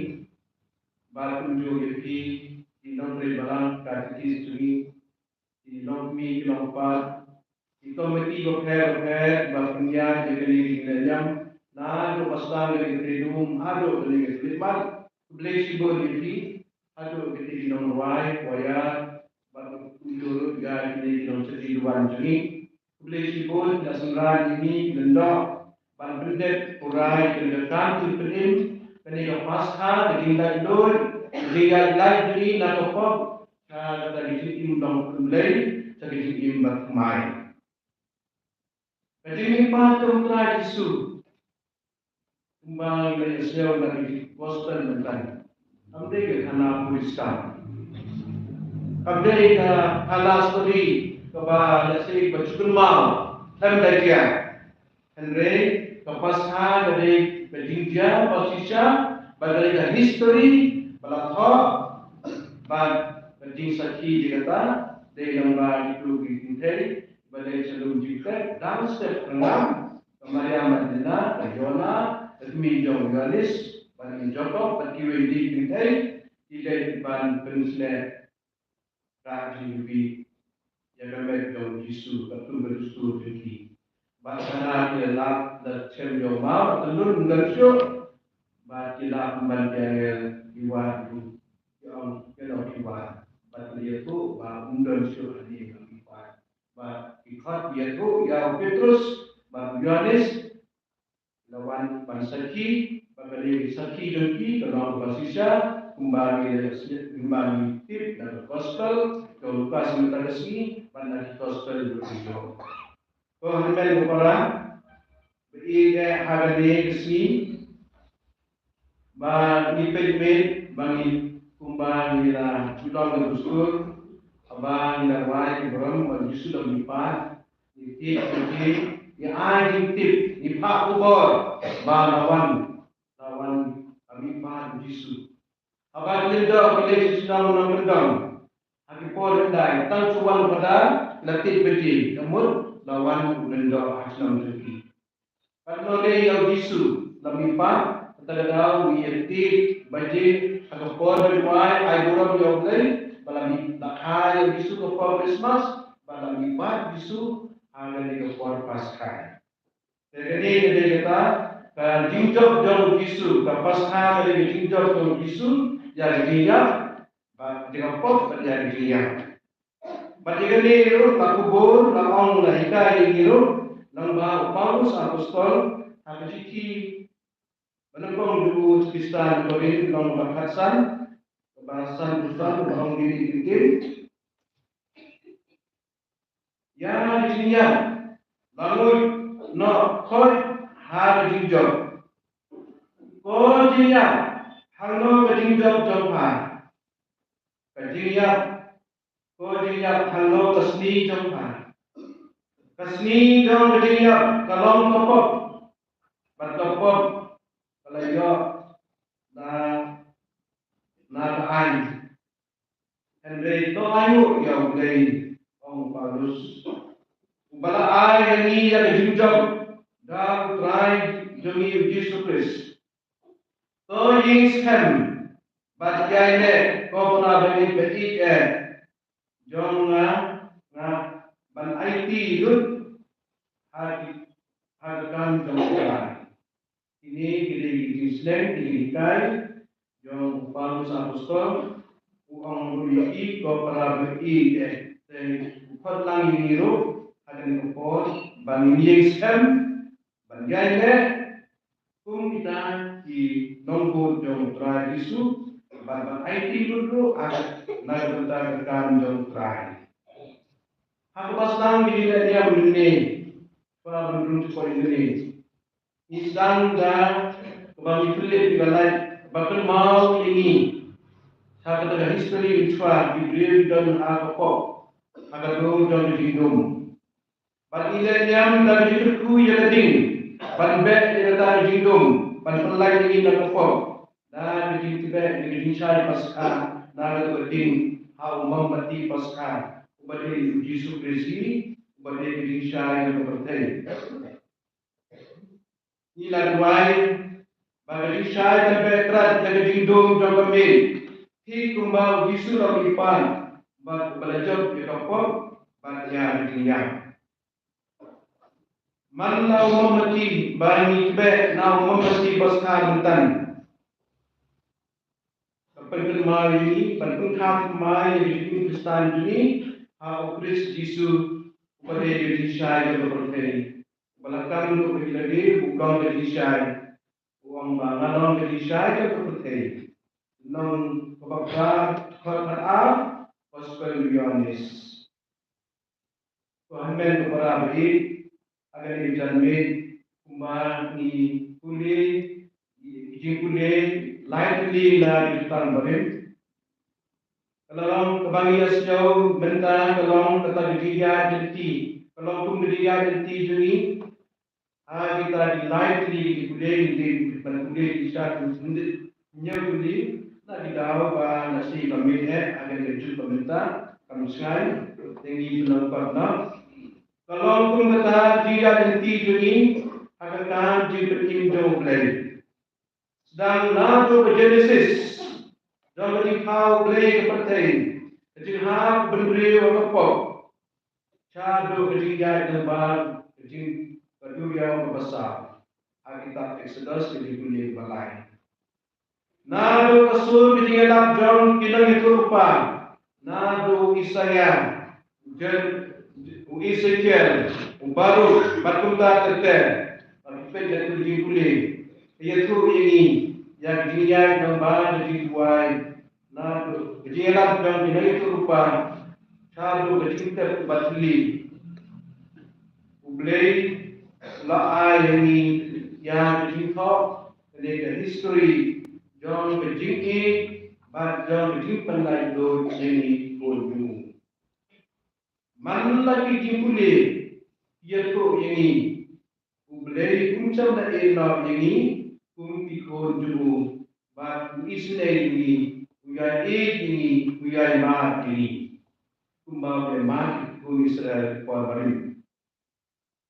bad kumjuh ïa phi ki nongtrei balang, katekis jong ngi, ki nongkmie ki nongkpa, ki komiti bapher bapher ba pynïaid ïa kane ka jinglehniam, naduh ba sdang ïa kane ka trei dum haduh kane ka khyllipmat. Khublei shibun ïa phi haduh ïa kine ki nongrwai, choir, bad kumjuh ruh ïa kine ki nongshakri duwan jong ngi. Khublei shibun ïa ki synran jong ngi, ki lyngdoh ban pyndep pura ïa kane ka kam jingpynim, kane ka Paskha, ka jingïaid lait, ka jingïaid lait jong ngi na ka pop sha kata ka jingim jong U Blei, sha ka jingim bathymmai. Ka jingmihpat jong U Trai Jisu, kumba ngi la ïohsngew na ka Gospel mynta, kam dei ka khana puriskam, kam dei ka khana story kaba la sdang ba ju kynmaw khlem da jia. Hynrei ka Paskha ka dei ka jingjia ba shisha, ba ka dei ka history ba la thoh, bad ka jingsakhi ïa kata dei lyngba kito ki kynthei ba dei sha lum jingpep, dang step ka ngam, ka Maria Magdalena, ka Jona, ka kmie jong u Ïoannis, bad u Jakob, bad kiwei de ki kynthei ki leit ban pynshlur ka jingïohi ïa ka met jong u Jisu katkum ka dustur jong ki. Bad hana ki la lap da chem jong u maw, da lun ym don shuh. Bad ki lap ban ki angel ki wad ruh, ki ong, ki ong ki wad. Bad ki ïathuh ba ym don shuh hangne ha ki wad. Bad ki khot ïathuh ïa u Petrus bad u Ïoannis, la wan ban sakhi, bad ka dei ka sakhi jong ki ka long kaba shisha, kumba ngi, kumba ngi tip na ka Gospel jong u Lukas mynta ka sngi, bad na ki Gospel ruh ki jong. Ko hynmen ko para, ba ïeit ha kane ka sngi, ba ngi peit, ba ngi, kumba ngi la ju long ka dustur, haba ngi la rwai ka burom ba u Jisu u la mihpat, ngi tip, ngi tip, ngi ai jingtip, ngi phah khubor ba la wan, la wan ka mihpat u Jisu. Haba ki lyngdoh ki leit sha shnong nongkyndong ha ki por hyndai, tang shu wan u Phadar, la tip bad ki, ka mut la wan u lyngdoh ha shnong jong ki. Katno lei ïa u Jisu, la mihpat, kata ka daw ngi ïa tip bad ki ha ka por ba ju ai, ai burom ïa U Blei, ba la mih, la kha ïa u Jisu ka por Krismas, ba la mihpat u Jisu ha kane ka por Paskha. Te kane ka dei kata ka jingjop jong u Jisu, ka Paskha ka dei ka jingjop jong u Jisu ïa ka jingïap, bad ïa ka pop bad ïa ka jingïap. Bad ïa kane ruh la kubur, la ong, la hikai ïa ngi ruh lyngba u Paulus apostol ha ka shithi ba nyngkong jong u sha ki Khristan Korinth, lynnong ba khatsan, kaba sanphew san, ba ong kine ki ktien: Ïa ka jingïap la nguid noh khoit ha ka jingjop. Ko jingïap, hangno ka jingjop jong pha? Ka jingïap, ko jingïap, hangno ka sngi jong pha? Ka sngi jong ka jingïap ka long ka pop, bad ka pop ka la ïoh na, na ka aiñ. Hynrei to ainguh ïa U Blei, ong u Paulus, uba la ai ha ngi ïa ka jingjop da U Trai jong ngi U Jisu Khrist. To ïeng skhem bad ïaineh, ko para bangeit ba ïeit eh, jong nga, nga ban aiti lut ha ki, ha ka kam jong U Trai. Kine ki dei ki jingsneng, ki jinghikai jong u Paulus apostol. U ong ruh ïa ki, ko para baieit, te u khot lang ïa ngi ruh ha kane ka por ban ïeng skhem, ban ïaineh kum kita ki nongbud jong U Trai Jisu, ban, ban aiti lut ruh ha ka, na ka bynta ka kam jong U Trai. Ha kaba sdang ki jingleh niam mynne, para bynriew jong U Trai mynne, ngi sdang da kaba ngi pynlip ïa ka lait ba kynmaw ïa ngi ha kata ka history, mynshwa ki briew ki don ha ka pop, ha ka dum jong ka jingdum. Bad ngi leh niam da ka jingkyrkhu ïa ka ding ban beh ïa kata ka jingdum, ban pynlait ïa ngi na ka pop da ka jingtbeh ïa ka jingshai Paskha na kata ka ding ha u mombati Paskha, uba dei U Jisu Khrist hi, uba dei ka jingshai na ka pyrthei. Ngi la duwai ba ka jingshai kan beh trat da ka jingdum jong ka miet, thik kumba U Jisu la mihpat bad uba la jop ïa ka pop bad ïa ka jingïap. Man la u mombati ba ngi tbeh na u mombati Paskha mynta, ka pynkynmaw ïa ngi, ban pynkha thymmai ïa ka jingim Khristan jong ngi ha U Khrist Jisu, uba dei ka jingshai jong ka pyrthei. Uba la kam ruh ïa ki lade, u long ka jingshai. U ong ba nga long ka jingshai jong ka pyrthei. Lynnong kaba khatphra, dkhot khatar, Gospel u Ïoannis. Ko hynmen ko para baieit, ha kane ka janmiet, kumba ngi pule, ki jingpule lai tylli na ki jutang barim, ka la long kaba ngi ïohsngew mynta, ka long kata ka jingïaid lynti, ka long kum ka jingïaid lynti jong ngi. Ha kita ki lai tylli ki pule, ngi dei ban pule ki sha ki sndit hynñiew tylli, na ki daw ba nga sngew ba mih eh ha kane ka juk ba mynta kam shngaiñ, te ngi pynlong pat noh. Ka long kum kata ka jingïaid lynti jong ngi ha ka kam jingpynim jong U Blei. Sdang naduh ka Genesis, jong ka jingthaw U Blei ka pyrthei, ka jingthaw ka bynriew ha ka pop, shaduh ka jingïaid lynbar, ka jing, ka duriaw kaba saw, ha kitab Exodus ka jingpule kaba lai. Naduh ka sur ka jingïalap jong ki nongïathuhlypa, naduh u Isaïah, u Jer-, u Ezekiel, u Baruk, bad kumta ter ter. Bad ki peit ïa ka jingpule, ka ïathuh ïa ngi ïa ka jingïaid lynbar, ka jingduwai, naduh ka jingïalap jong ki nongïathuhlypa, shaduh ka jingtep ba thylli. U Blei u la ai ïa ngi ïa ka jingthoh, kane ka history jong ka jingïeit bad jong ka jingpynlait lut ïa ngi ki khun jong u. Man la ki jingpule ki ïathuh ïa ngi, U Blei um shym la ïehnoh ïa ngi kum ki khun jong u, bad u isynei ïa ngi, u ïaieit ïa ngi, u ïaimad ïa ngi, kumba u la ïaimad ïa ki khun Israel por barim.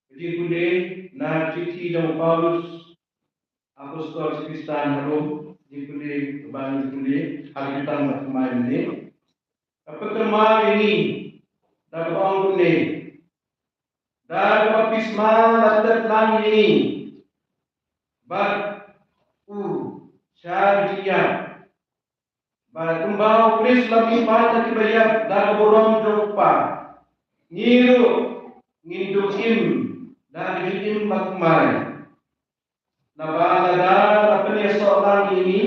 Ka jingpule na ka shithi jong u Paulus, apostol Khristan ha Rom, jingpule kaba ngi pule ha ka jutang ba thymmai mynne, ka pynkynmaw ïa ngi da kaba ong kumne: Da ka baptisma la tep lang ïa ngi bad u sha ka jingïap, bad kumba U Khrist la mihpat na kiba ïap da ka burom jong U Kpa, ngi ruh ngin duh im da ka jingim bathymmai. Naba lada la pynïasoh lang ïa ngi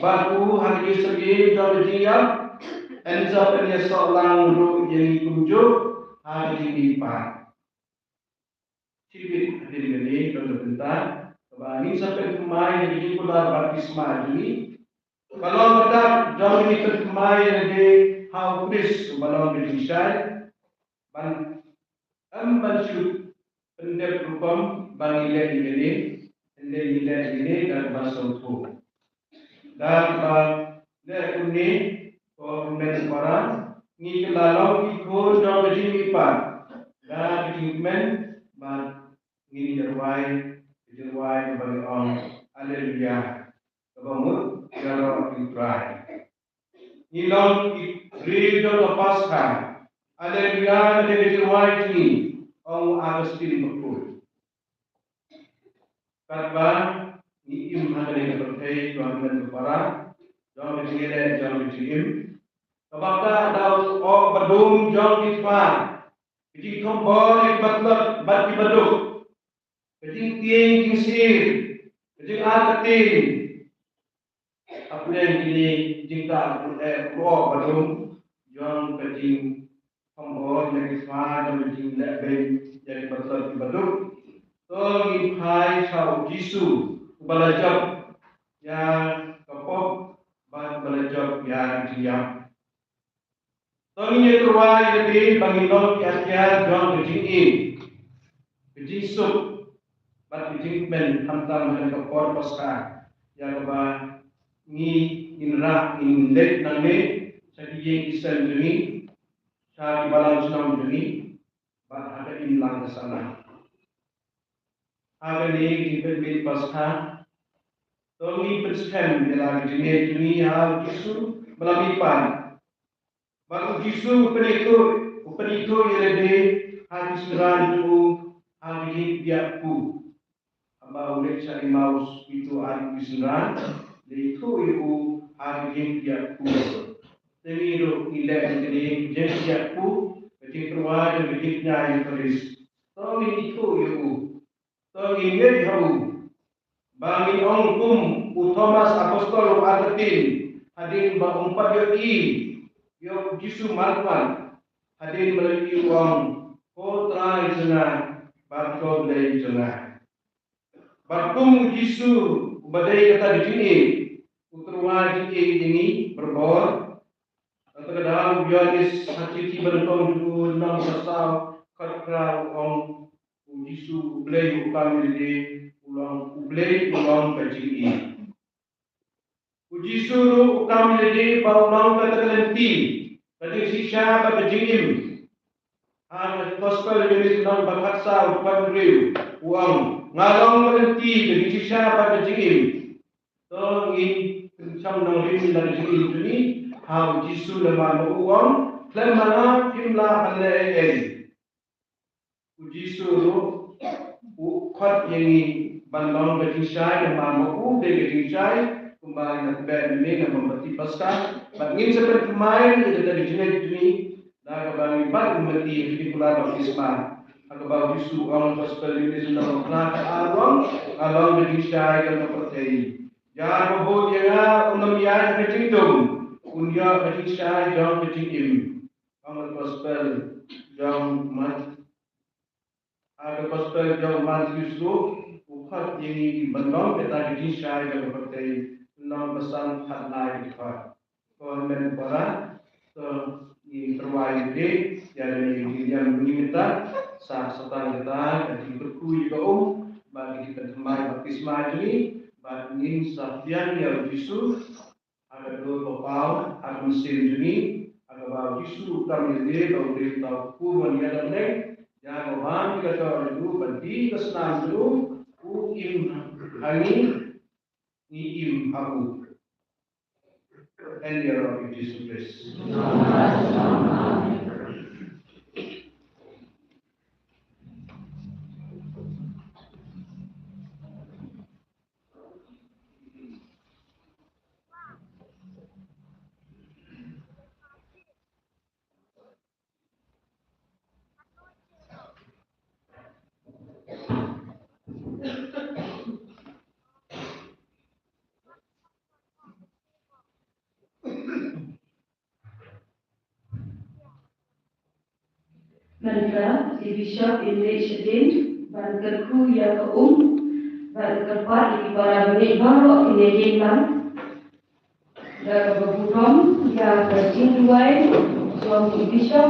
bad u ha ka jingsyriem jong ka jingïap, yn sa pynïasoh lang ruh ïa ngi kumjuh ha ka jingmihpat. Shibit hadien kane ka long ka bynta kaba ngin sa pynthymmai ïa ka jingkular baptisma jong ngi. Ka long ka dak jong ngi pynthymmai ïa lade ha U Khrist uba long ka jingshai. Ban, em ban shu pyndep rukom ba ngi leh ïa kane, hynrei ngi leh ïa kane da kaba sngewthuh. Da kaba leh kumne, ko hynmen para, ngi kylla long ki khun jong ka jingmihpat da ka jingkmen, bad ngin ïa rwai ka jingrwai kaba ngi ong Haleluya, kaba mut, ïaroh ïa U Trai. Ngi long ki briew jong ka Paskha, Haleluya, ka dei ka jingrwai jong ngi, ong u Augustine Bakhuid. Katba ngi im ha kane ka pyrthei, jong ngi, ka para, jong ka jingïaleh, jong ka jingim. Kaba ka dei u badum jong ki kpa, ka jingthombor ïa ki batlot bad ki baduk, ka jingtieng jingsir, ka jingartatien. Hapdeng kine jingkah, eh, u badum jong ka jingthombor ïa ki kpa, jong ka jingleh beiñ ïa ki batlot ki baduk, to ngin phai sha u Jisu uba la jop ïa ka pop bad uba la jop ïa ka jingïap. To ngin ïatyrwa ïa lade ba ngin long ki atiar jong ka jingim, ka jingsuk bad ka jingkmen, khamtam ha kane ka por Paskha, ïa kaba ngi, ngin rah, ngin leit nangne sha ki ïing ki sem jong ngi, sha ki balang shnong jong ngi, bad ha ka imlang ka sahlang. Ha kane ka jingpynmih Paskha, to ngin pynskhem ïa la ka jingngeit jong ngi ha u Jisu ba la mihpat. Bad u Jisu u pynithuh, u pynithuh ïa lade ha ki synran jong u ha ka jingpdiang kpu. Haba u leit sha Emmaus, u ithuh ha ki synran, u ithuh ïa u ha ka jingpdiang kpu. Te ngi ruh ngi leh ïa kane ka jingpdiang kpu, ka jingtyrwa jong ka jingpdiang ïa u Khrist. To ngin ithuh ïa u. To ngin ngeit ha u. Ba ngin ong kum u Thomas Apostol u artatien, hadien ba um pat ïohi ïa u Jisu marwei, hadien ba la ïohi u ong, Ko Trai jong nga bad ko Blei jong nga. Bad kum u Jisu uba dei kata ka jingïeit, u tyrwa jingïeit ïa ngi barabor. Kata ka daw u Ïoannis ha ka shithi ba nyngkong jong u, lynnong ba saw, dkhot khraw, u ong, u Jisu, u Blei u kam ïa lade, u long, u Blei u long ka jingïeit. U Jisu ruh u kam ïa lade ba u long kata ka lynti, ka jingshisha bad ka jingim. Ha ka Gospel Ïoannis lynnong ba khatsaw, dkhot hynriew, u ong, Nga long ka lynti, ka jingshisha bad ka jingim. To ngin pynshong nongrim ïa la ka jingim jong ngi ha u Jisu, namar ba u ong, khlem ma nga phim lah ban leh ei ei. U Jisu ruh u khot ïa ngi ban long ka jingshai, namar ba u dei ka jingshai, kumba ngi la kynmaw mynne namar ba ti Paskha, bad ngin sa pynthymmai ïa kata ka jingngeit jong ngi da kaba ngin bat ummat ïa ki jingkular baptisma. Ha kaba u Jisu u ong, Gospel Ïoannis lynnong ba phra, dkhot ar, u ong, Nga long ka jingshai jong ka pyrthei. Ïa uba bud ïa nga un ym ïaid ha ka jingdum, un ïoh ka jingshai jong ka jingim. Ong ka Gospel jong Mat-, ha ka Gospel jong Mathaios ruh u khot ïa ngi ban long kata ka jingshai jong ka pyrthei, lynnong ba san, dkhot lai, dkhot. Ko hynmen ko para, to ngin tyrwa ïa lade ïa kane ka jingïam jong ngi mynta, sa, sa tang kata ka jingkyrkhu ïa ka um, bad ka jingpynthymmai baptisma jong ngi, bad ngin sa pdiang ïa u Jisu ha ka dur ba paw, ha ka mynsiem jong ngi, ha kaba u Jisu u kam ïa lade ba u dei uta u kpu ban ïada bneng, ïa kaba wan ki la ïoh ïa u, ba dei ka snam jong u, u im ha ngi, ngi im ha u. Hynrei ïa u Jisu Khrist. Mynta, i Bishop in leit shadien ban kyrkhu ïa ka um, ban kyrpad ïa ki para bangeit baroh kin ïeng lang. Da kaba burom ïa ka jingduwai jong i Bishop.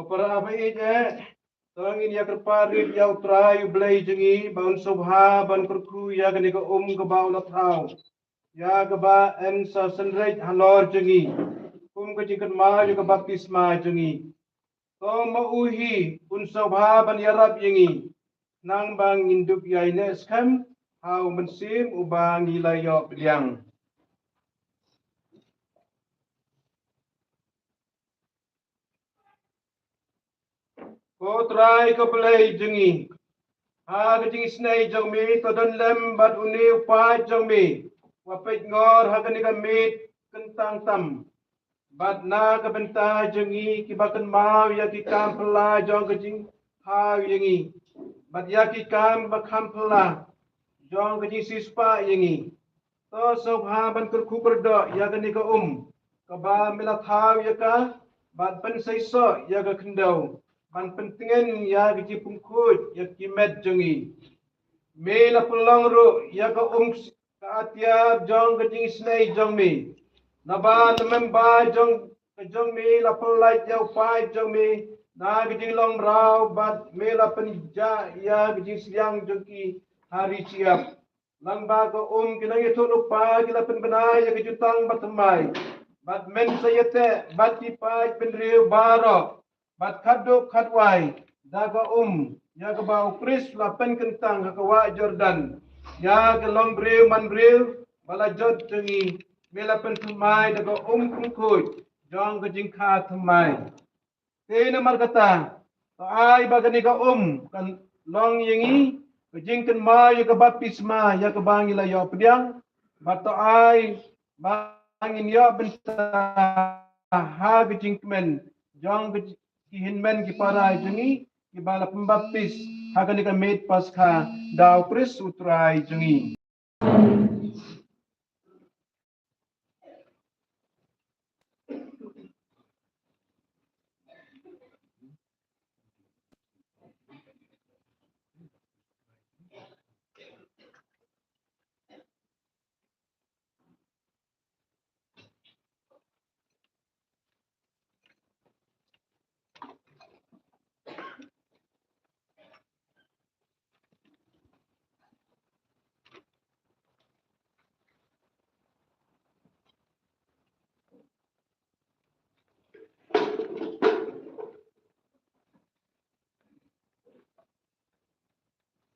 Para bangeit, to ngin ïa kyrpad rit ïa U Trai U Blei jong ngi ba un sngewbha ban kyrkhu ïa kane ka um kaba u la thaw, ïa kaba yn sa synreit halor jong ngi kum ka jingkynmaw ïa ka baptisma jong ngi. To ma u hi un sngewbha ban ïarap ïa ngi, khnang ba ngin dup ïa i neh skhem ha u mynsiem uba ngi la ïoh pdiang. Ko Trai ko Blei jong ngi, ha ka jingisynei jong me, to don lem bad une u paid jong me uba peit ngor ha kane ka miet kyntang tam. Bad na ka bynta jong ngi kiba kynmaw ïa ki kam phylla jong ka jingthaw ïa ngi, bad ïa ki kam ba kham phylla jong ka jingsiewspah ïa ngi, to sngewbha ban kyrkhu kyrdoh ïa kane ka um kaba me la thaw ïa ka, bad pynseisoh ïa ka khyndew ban pyntngen ïa ka jingpynkhuid ïa ki met jong ngi. Me la pynlong ruh ïa ka um ka atiar jong ka jingisynei jong me. Naba na member jong ka jong me la pynlait ïa u paid jong me na ka jinglong mraw, bad me la pynjah ïa ka jingsliang jong ki ha ri shyiap. Lyngba ka um ki nongïathuhlypa ki la pynbna ïa ka jutang bathymmai, bad men sa ïateh bad ki paid bynriew baroh, bad khatduh khatwai da ka um ïa kaba U Khrist la pynkyntang ha ka wah Jordan ïa ka longbriew manbriew ba la jot jong ngi. Me la pynthymmai da ka um pynkhuid jong ka jingkha thymmai. Te namar kata, to ai ba kane ka um kan long ïa ngi ka jingkynmaw ïa ka baptisma ïa kaba ngi la ïoh pdiang, bad to ai ba ngin ïoh bynta ha ka jingkmen jong ka ji-, ki hynmen ki para jong ngi kiba la pynbaptis ha kane ka miet Paskha da U Khrist U Trai jong ngi.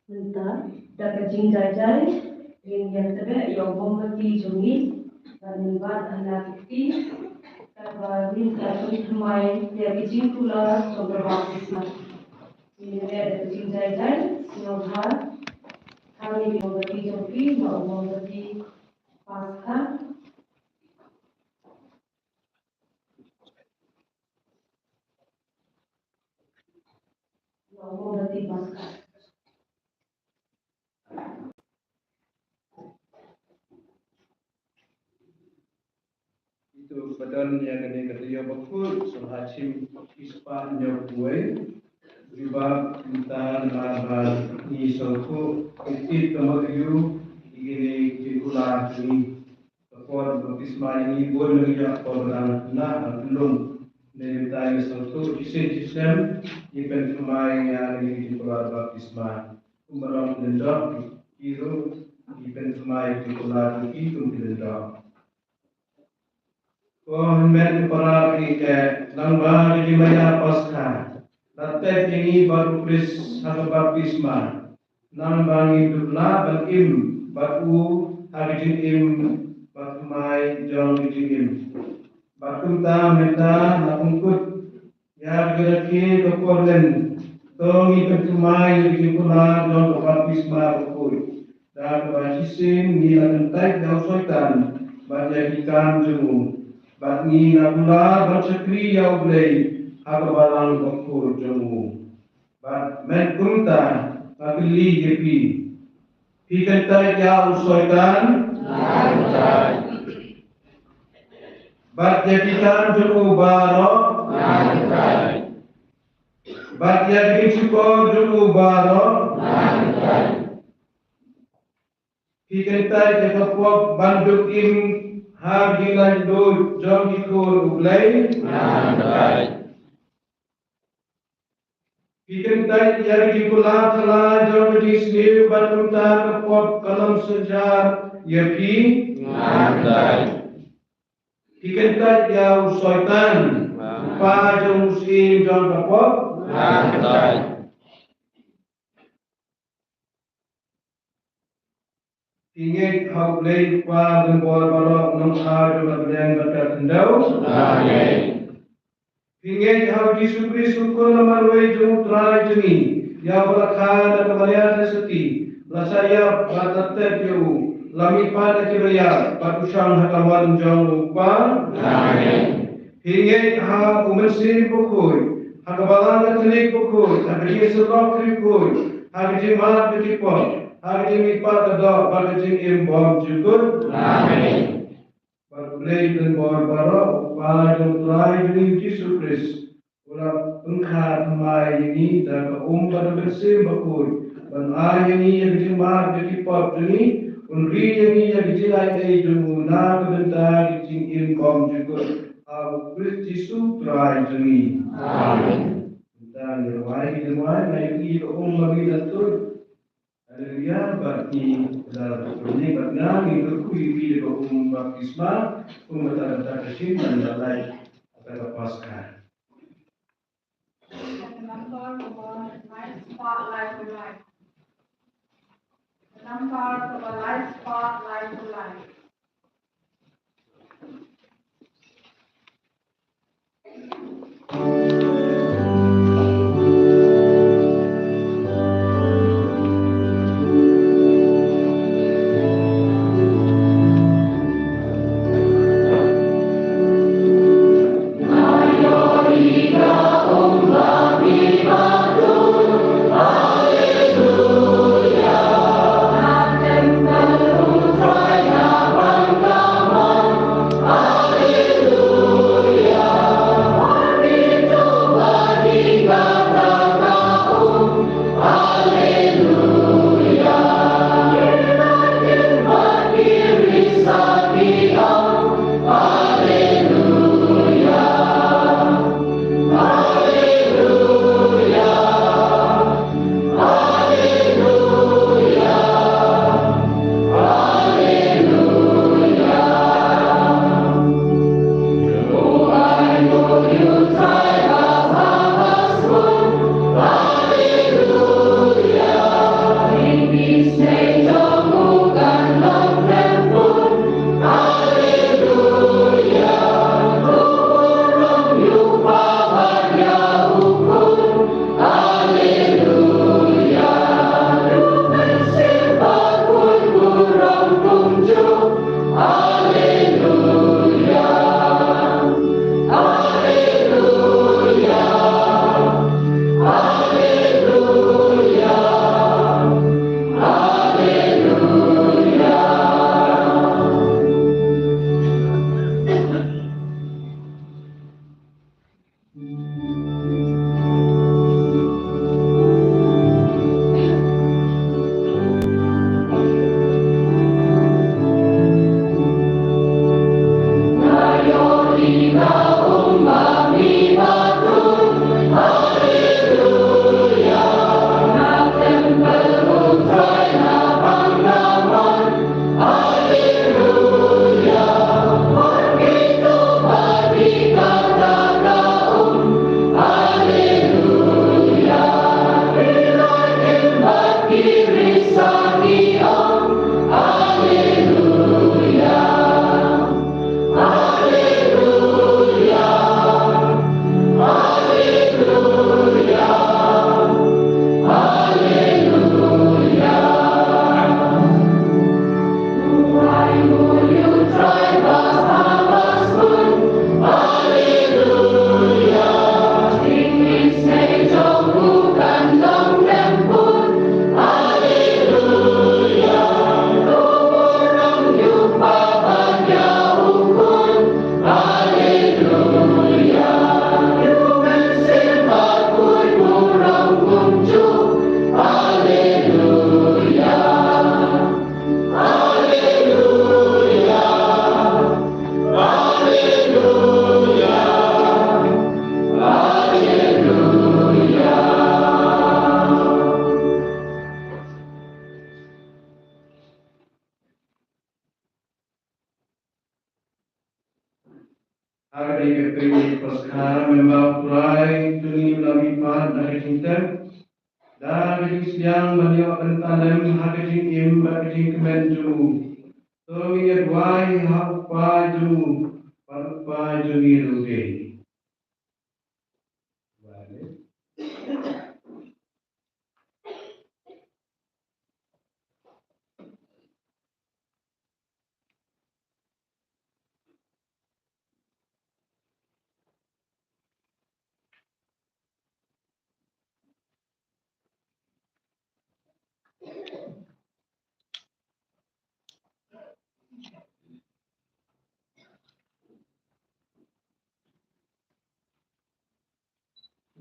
Mynta, da ka jingjai jai, ngin ïa tyrwa ïa u mombati jong ngi, bad ngin bat ha la ka kti, kaba ngin ïa pynthymmai ïa ka jingkular jong ka baptisma. Ngin ïa da ka jingjai jai, sngewbha, kane ka mombati jong phi, na u mombati Paskha. Ito ba don ïa kane ka taïew bakhuid, sngewbha shim ki spah hynñiew kawei. Jubab mynta namar ba ngi sngewthuh ïa ka mawrieh ïa kine ki jingkular jong ngi. Ka por baptisma ïa ngi bun ngi ïa ka por ba dang khynnah, dang kyllum. Ne mynta ngi sngewthuh shisien shisien ngi pynthymmai ïa ngi ki jingkular baptisma. Kumba long ki lyngdoh ki ruh ngi pynthymmai ki jingkular ki kum ki lyngdoh. Ko hynmen ki para bangeit, lyngba ka jingmaïa Paskha la tep ïa ngi bad U Khrist ha ka baptisma. Khnang ba ngin dup lah ban im bad u ha ka jingim bathymmai jong ka jingim. Bad kumta mynta la pynkut ïa ka jingrakhe ka por lynti, to ngin pynthymmai ïa ka jingkular jong ka baptisma bakhuid. Da kaba shisien ngi la kyntait ïa u Soitan bad ïa ki kam jong u, bad ngi la kular ban shakri ïa U Blei ha ka balang bakhuid jong u. Bad mynta kumta nga kylli ïa phi, phi kyntait ïa u Soitan? Bad ïa ki kam jong u baroh? Bad ïa ki jingshukor jong u baroh? Phi kyntait ïa ka pop ban dup im ha ka jinglaitluid jong ki khun U Blei? Phi kyntait ïa ki jingkular thala jong ka jingsniew bad kumta ka pop kan ym synshar ïa phi. Ngan kyntait. Phi kyntait ïa u Soitan, u pa jong u syiem jong ka pop. Ngan kyntait. Phi ngeit ha U Blei Kpa Donbor baroh, u Nongthaw jong ka bneng bad ka khyndew. Amen. Phi ngeit ha U Jisu Khrist u Khun ba marwei jong U Trai jong ngi, ïa uba la kha da ka Maria Theisotti, la shah ïap bad la tet ïa u, la mihpat na ki ba ïap bad u shong ha ka mon jong U Kpa. Amen. Phi ngeit ha U Mynsiem Bakhuid, ha ka Balang Katholik bakhuid, ha ka jingïasyllok ki riewkhuid, ha ka jingmap ka jingpop, ha ka jingmihpat ka doh bad ka jingim bymjukut. Amen. Bad U Blei Donbor baroh, U Kpa jong U Trai jong ngi U Jisu Khrist, u la pynkha thymmai ïa ngi da ka um bad U Mynsiem Bakhuid, ban ai ïa ngi ïa ka jingmap ka jingpop jong ngi, un ri ïa ngi ïa ka jingaiei jong u na ka bynta ka jingim bymjukut. Ha U Khrist Jisu Trai jong ngi. Amen. Bynta ngi rwai, ngi rwai, ngi ïa ka um ba ngi la tuid. Haleluya, bad ngi la tuid, bad nga ngi kyrkhu ïa phi da ka um baptisma, kum kata kata ka shin ban da lait kata ka Paskha. Ka nambar kaba lai spah lai phew lai. Ka nambar kaba lai spah lai phew lai. Ïa phi, Paskha, Member U Trai, to ngin ïa mihpat da ka jingtep, da ka jingsliang ban ïoh bynta lem ha ka jingim bad ka jingkmen jong u. To ngin ïa duwai ha U Kpa jong u bad U Kpa jong ngi ruh te.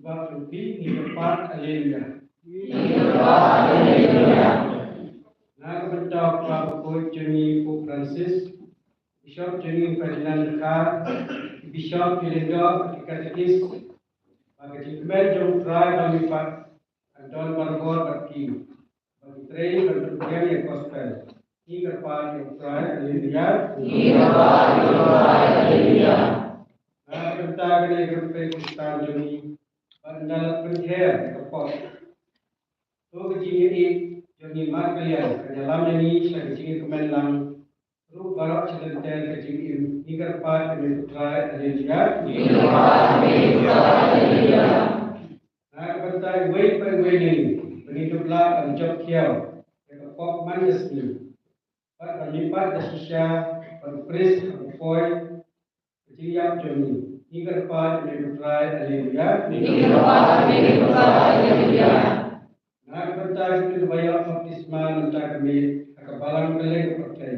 Ba phi ngi kyrpad, Haleluya. Ngi kyrpad, Haleluya. Na ka bynta u kpa bakhuid jong ngi Pope Francis, Bishop jong ngi Ferdinand Dkhar, Bishop, ki lyngdoh, ki katekis, ba ka jingkmen jong U Trai ba mihpat kan don barabor bad ki. Ba ki trei ban pynbiang ïa ka gospel. Ngi kyrpad ïa U Trai, Haleluya. Ngi kyrpad ïa U Trai, Haleluya. Na ka bynta kane ka pyrthei Khristan jong ngi, ba ynda la pynkher ïa ka pop, to ka jingïeit jong ngi markylliang kan ïalam ïa ngi sha ka jingïakmen lang ruh baroh shi lynter ka jingim. Ngi kyrpad ïa U Trai, Haleluya. Ngi kyrpad ïa U Trai, Haleluya. Na ka bynta iwei pa iwei na ngi, ba ngin dup lah ban jop thiaw ïa ka pop man ka sngi, bad ban mihpat da shisha bad U Khrist ha ka poi ka jingïap jong ngi. Ngi kyrpad ïa U Trai, Haleluya. Ngi kyrpad ïa U Trai, Haleluya. Na ka bynta kito kiba ïoh baptisma mynta ka miet ha ka balang kylleng ka pyrthei,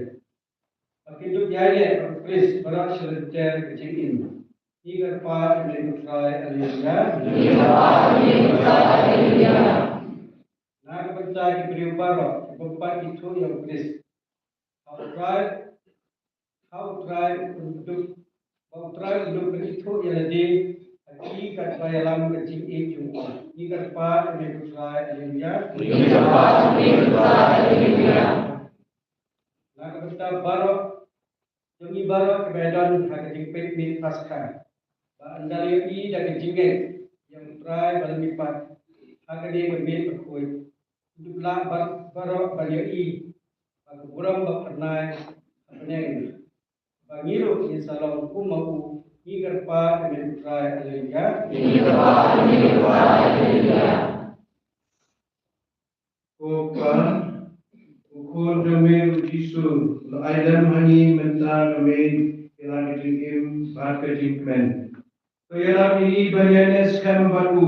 ba kin dup ïaileh bad U Khrist baroh shi lynter ka jingim. Ngi kyrpad ïa U Trai, Haleluya. Ngi kyrpad ïa U Trai, Haleluya. Na ka bynta ki briew baroh kiba pat ithuh ïa U Khrist, ha U Trai, ha U Trai un dup, ba U Trai un dup ban ithuh ïa lade ha ki katba ïalam ka jingïeit jong u. Ngi kyrpad ïa U Trai, Haleluya. Ngi kyrpad ïa U Trai, Haleluya. Na ka bynta baroh jong ngi baroh kiba ïadon ha ka jingpeit miet Paskha, ba ynda la ïohi da ka jingngeit ïa U Trai ba la mihpat ha kane ka miet bakhuid, dup lah bar-, baroh ban ïohi ba ka burom ba phyrnai ha bneng, ba ngi ruh ngin sa long kum ma u. Ngi kyrpad ïa U Trai, Haleluya. Ngi kyrpad ïa U Trai, Haleluya. Ko Kpa, u Khun jong me u Jisu u la ai lem ha ngi mynta ka miet ïa la ka jingim bad ka jingkmen. To ïarap ïa ngi ban ïaineh skhem bad u,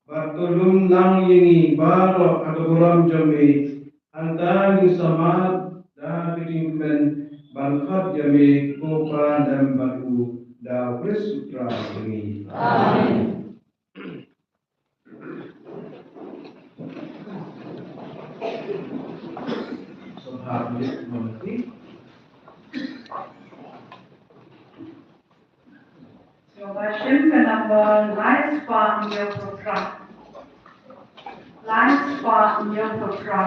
bad to lum lang ïa ngi baroh ha ka burom jong me. Hangta ngin sa mad da ka jingkmen ban khot ïa me ko Kpa lem bad u, da U Khrist U Trai jong ngi. Amen. Sngewbha shim ka number lai spah hynñiew phew phra. Lai spah hynñiew phew phra.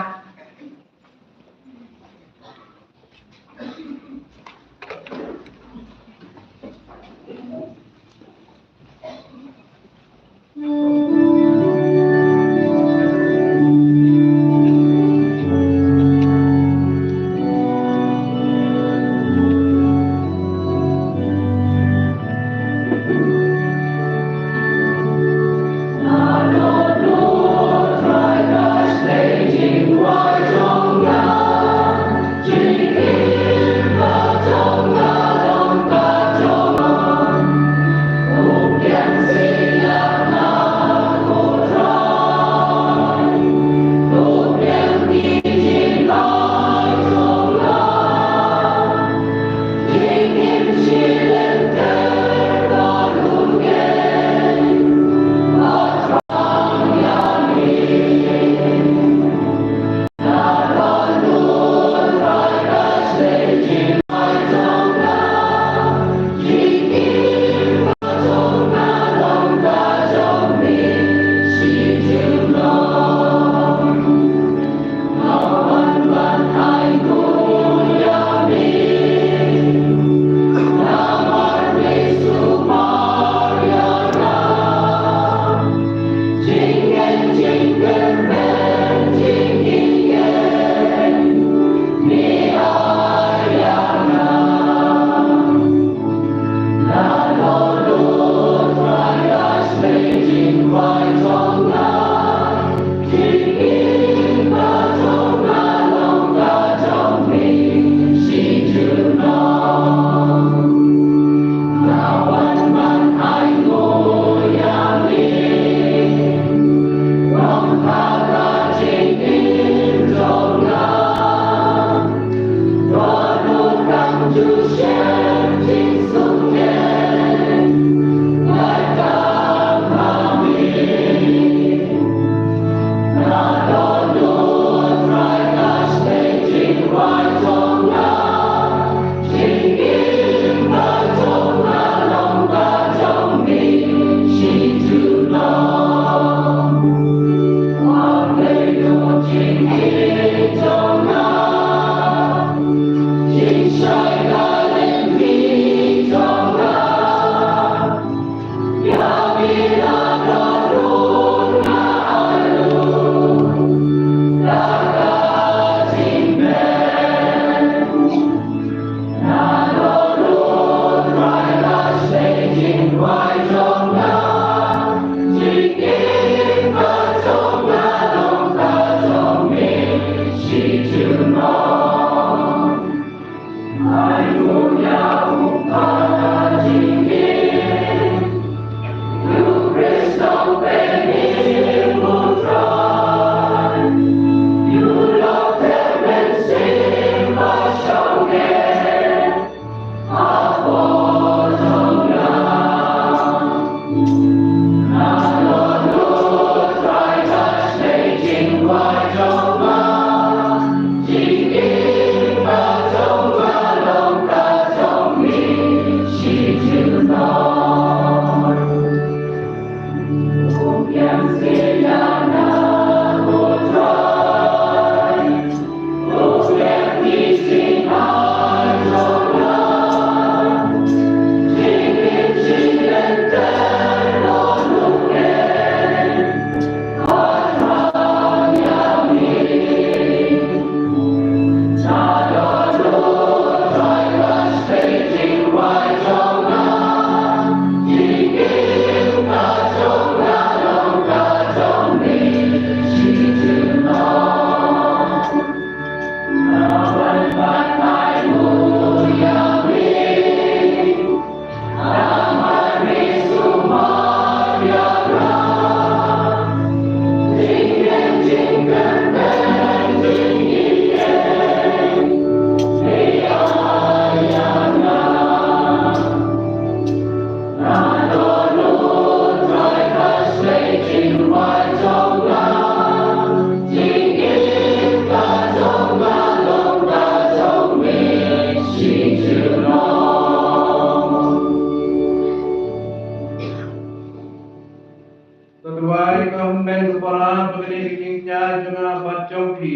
To duwai ïa ka hynmen ka para ba kane ka jingïaid jong nga bad jong phi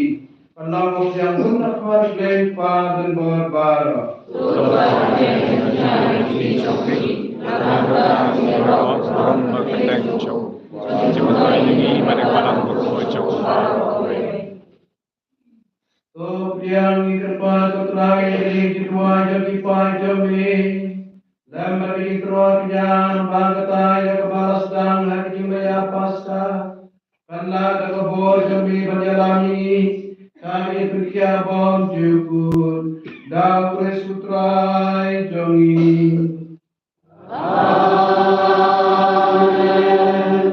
kan long ka pdiang bun na ka bynta U Blei Kpa don bor baroh. To pdiang ïa ka kyrpad, ko Trai, ïa kine ki duwai jong ki paid jong me. Lem bad ïa ki tyrwa ki ñiah, ba kata ïa kaba la sdang ha ka jingma ïa Paskha kan lah da ka bor jong me ban ïalam ïa ngi, kan ïa pynkhia bymjukut da U Khrist U Trai jong ngi. Amen.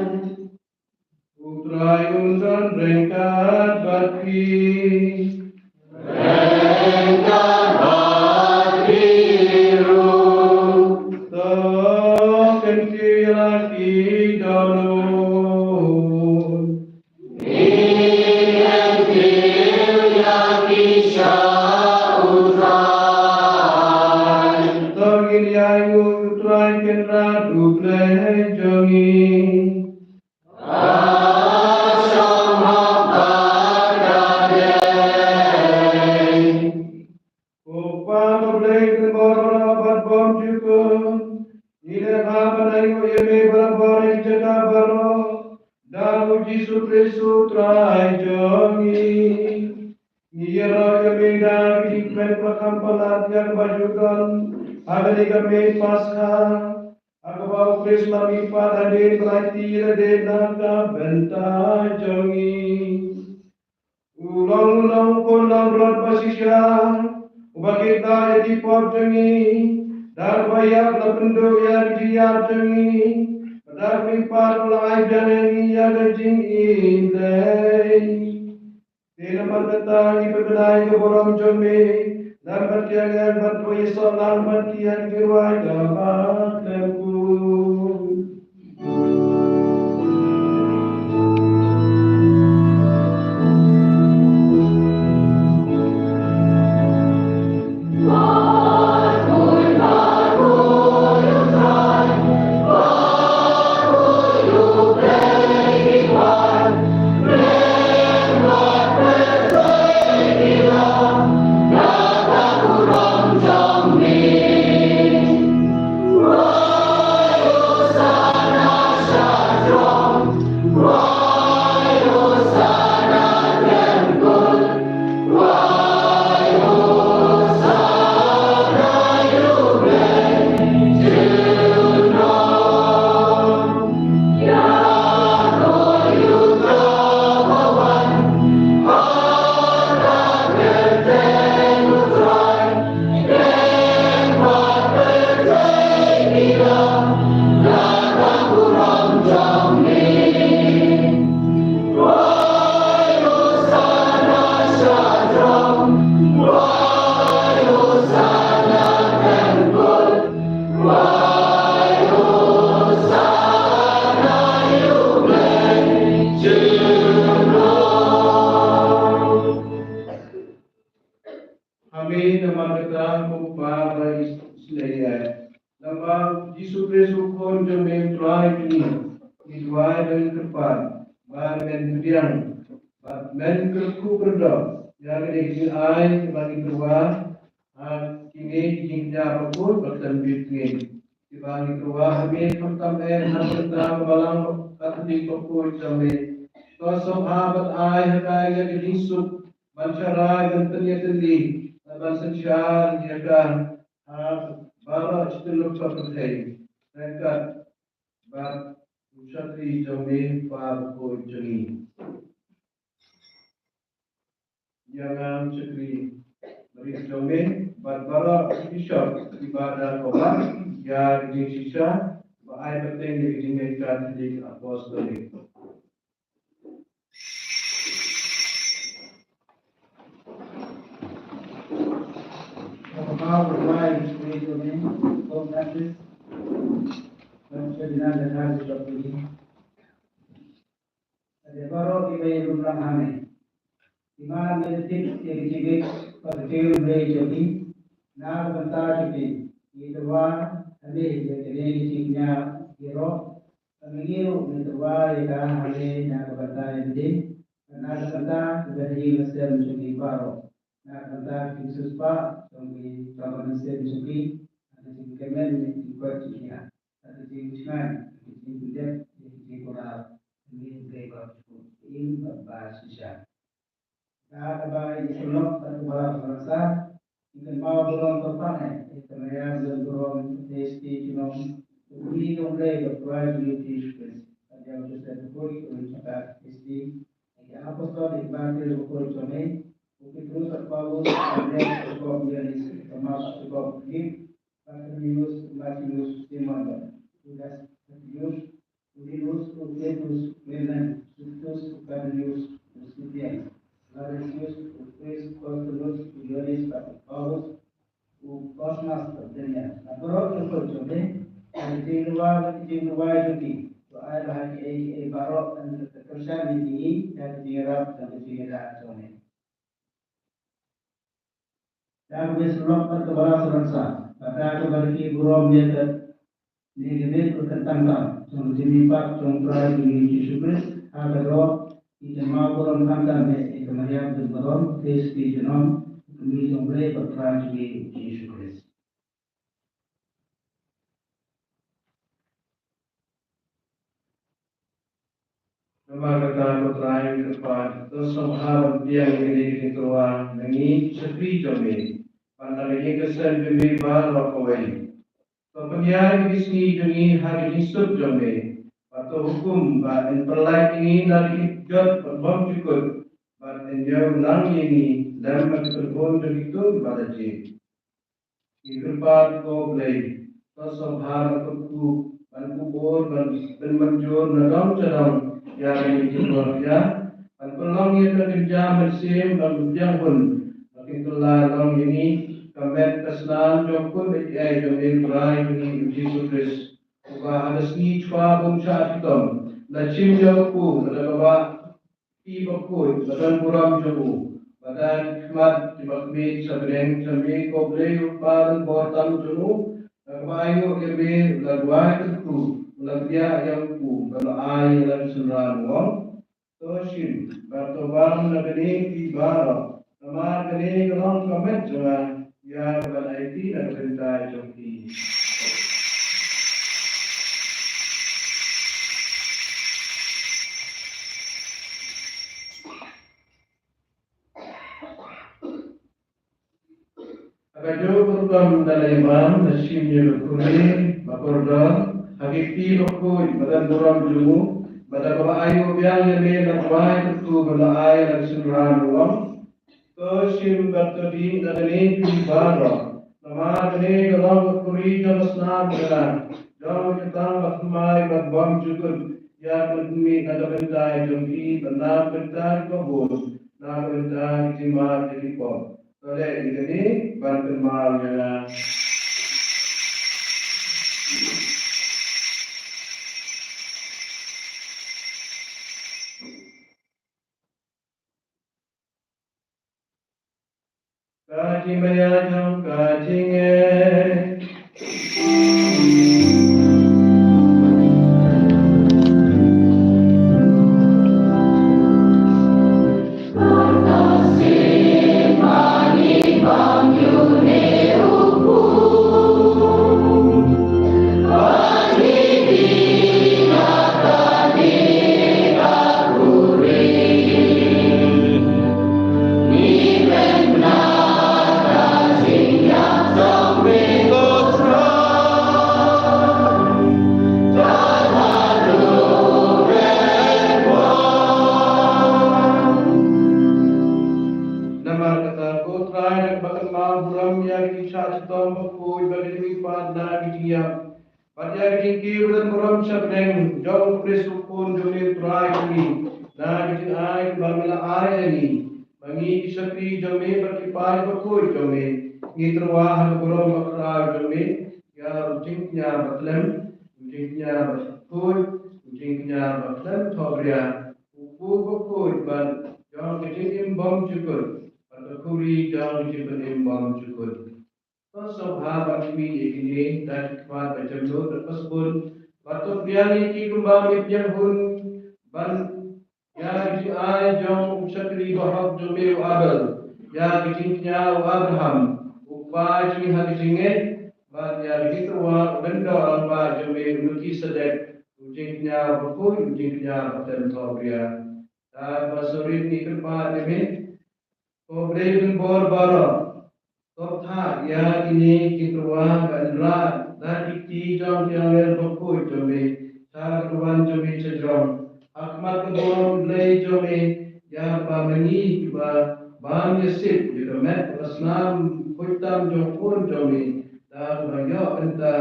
U Trai un don ryngkat bad phi. Ryngkat bad phi ruh. To kyntiew ïa la ki dohnud. Ngi kyntiew ïa ki sha U Trai. To ngin ïa ainguh ïa U Trai Kynrad U Blei jong ngi. Ko Kpa, ko Blei uba don bor bad bymjukut, ngi leh ban ainguh ïa me barabor ha ki jaka baroh da U Jisu Khrist U Trai jong ngi. Ngi ïaroh ïa me da ka jingkmen ba kham palat ïa kaba ju don ha kane ka miet Paskha, ha kaba U Khrist u la mihpat hadien ba la ïaid lade na ka bynta jong ngi. U long u nongkhun nongrot bashisha, uba kit noh ïa ki pop jong ngi, da kaba ïap u la pynduh ïa ki jingïap jong ngi, bad da ka mihpat u la ai biang ïa ngi ïa ka jingim dei. Te namar kata ngi pynbna ïa ka burom jong me, lem bad ki angel bad kiba ïasoh lang bad ki ha ka jingrwai kaba khlem kur. Trai jong ngi, ngi duwai ba ngi kyrpad ba men pdiang bad men kyrkhu kyrdoh ïa kane ka jingai kaba ngi tyrwa ha kine ki jingkñia bakhuid bad khlem bit ngi. Kiba ngi tyrwa ha me khamtam eh ha ka bynta ka balang Katholik bakhuid jong me. To sngewbha ban ai ha ka ïa ka jingsuk ban sharai ban pynïatylli bad ban synshar ïa ka ha baroh shi tylli ka pyrthei. Ryngkat bad u shakri jong me, Pa bakhuid jong ngi. Ïa nga u shakri barit jong me bad baroh ki bishop kiba da koba ïa ka jingshisha ba ai pateng ïa ka jingmut Katholik Apostolik. Lade baroh kiba ïalum lang ha me. Iman me tip ïa ki jingkit bad ki jingkit jong ki na ka bynta jong ki. Ngi tyrwa ha me ïa kine ki jingkñia ïaroh. Ba ngi ruh ngi tyrwa ïa ka ha me na ka bynta jong ki. Na ka bynta ka jingïasem jong ki baroh. Na ka bynta ka jingsiewspah jong ki, jong ka mynsiem jong ki. Na ka jingkyrmen ïa ki jingkoit jingkhiah. Na ka jingshngaiñ, na ka jingpyndep ïa ki jingkular. Ngi Blei ba jukut ïing bad ba shisha. Ka kaba ïa ki syllok bad kaba la sah. Ngi kynmaw burom to pat ïa ka Maria Magdalena, Theisotti junom, u kmie jong U Blei bad Trai jong ngi Jisu Khrist. Ka Joseph Bakhuid, u Richard Theisotti, ïa ki apostol, ïa ki martir bakhuid jong ngi, u Petrus bad Paulus, u Andreas, Jakob, Ïoannis, Thomas, Jakob, Philip, Bartholomeus, Mathaios, Simon, Judas, Thaddeus, Thaddäus, u Philippus, u Clement, Justus, u Kadäus, u Stephanas, Laurentius, u Chris, Sosthenes, u Dionis, bad u Paulus, u Cosmas, bad Damian. Bad baroh ki khun jong me, ha ki jingduwai, ha ki jingduwai jong ki, to ai ba ha kiei kiei baroh kin kyrshan ïa ngi ïa ki jingïarap bad ki jingïada jong me. Da kaba sylok bad kaba la sdang sah, bad da kaba rkhie burom ïa kane ka miet ba kyntang tam jong ka jingmihpat jong U Trai jong ngi Jisu Khrist, ha ka doh ngi kynmaw burom khamtam ïa ka Maria Magdalena, Theisotti junom, u kmie jong U Blei bad Trai jong ngi Jisu Khrist. Namar kata ko Trai ngi kyrpad, to sngewbha ban pdiang ïa kane ka jingtyrwa na ngi shakri jong me, bad na ka jingïaseng jong me baroh kawei. To pynïar ïa ki sngi jong ngi ha ka jingsuk jong me, bad to hukum ba yn pyllait ïa ngi na ki jot bad bymjukut, bad yn ïoh lang ïa ngi lem bad ki kynhun jong kito kiba da jied. Ngi kyrpad ko Blei, to sngewbha ban kyrkhu, ban kubur, ban pynmynjur na dong sha dong ïa kane ka jingpyrkhat, ban pynlong ïa ka kynja mynsiem, ban pynbiang hun, ban pynkylla long ïa ngi ka met ka snam jong U Khun baieit jong me, U Trai jong ngi U Jisu Khrist, uba ha ka sngi shwa bun shah shitom la shim ïa u kpu na ka kaba kti bakhuid ba don burom jong u, ba da ki khmat kiba khmih sha bneng sha me ko Blei u Kpa donbor tam jong u, na kaba aïu ïa me u la duwai kyrkhu, u la kdiah ïa u kpu bad la ai ïa la ka synran, u ong. To shim bad to bam na kane phi baroh, namar kane ka long ka met jong nga, ïa kaban aiti na ka bynta jong phi. Ha kajuh ka rukom da la ïa bam, da shim ïa ka khuri bakordor ha ki kti bakhuid ba don burom jong u, bad da kaba aïu biang ïa me la duwai kyrkhu bad la ai la ka synran, u ong. To shim bad to dih na kane phi baroh, namar kane ka long ka khuri jong ka snam jong nga, jong ka jingtang bathymmai bad bymjukut, ïa kaba khmih na ka bynta jong phi bad na ka bynta kiba bun, na ka bynta ka jingmap ïa ki pop. To leh ïa kane ban kynmaw ïa nga. Ka jingmaïa jong ka jingngeit. jong u Khrist u Khun jong me u Trai jong ngi, na ka jingai kaba me la ai ïa ngi, ba ngi ki shakri jong me bad ki paid bakhuid jong me, ngi tyrwa ha ka burom bakhraw jong me, ïa u jingkñia bakhlem, u jingkñia bakhuid, u jingkñia bakhlem thohbria, u kpu bakhuid bad jong ka jingim bymjukut, bad ka khuri jong ka jingim bymjukut. To sngewbha ban ïohi ïa kine da ki khmat ba jemnud bad ba sbun, bad to pdiang ïa ki kumba me pdiang hun ban ïa ka jingai jong u shakri bahok jong me u Abel, ïa ka jingkñia u Abraham, u kpa jong ngi ha ka jingngeit, bad ïa ka jingtyrwa u lyngdoh rangbah jong me u Melkisedek, u jingkñia bakhuid, u jingkñia bakhlem thohbria. Da kaba sawrit ngi kyrpad ïa me, ko Blei u donbor baroh, to phah ïa kine ki tyrwa ban wanrah da ki kti jong ki angel bakhuid jong me sha ka duwan jong me shajrong, ha khmat ka burom Blei jong me, ïa kaba ma ngi kiba ban ïasip ïa ka met bad ka snam khuid tam jong u Khun jong me, da kaba ïoh bynta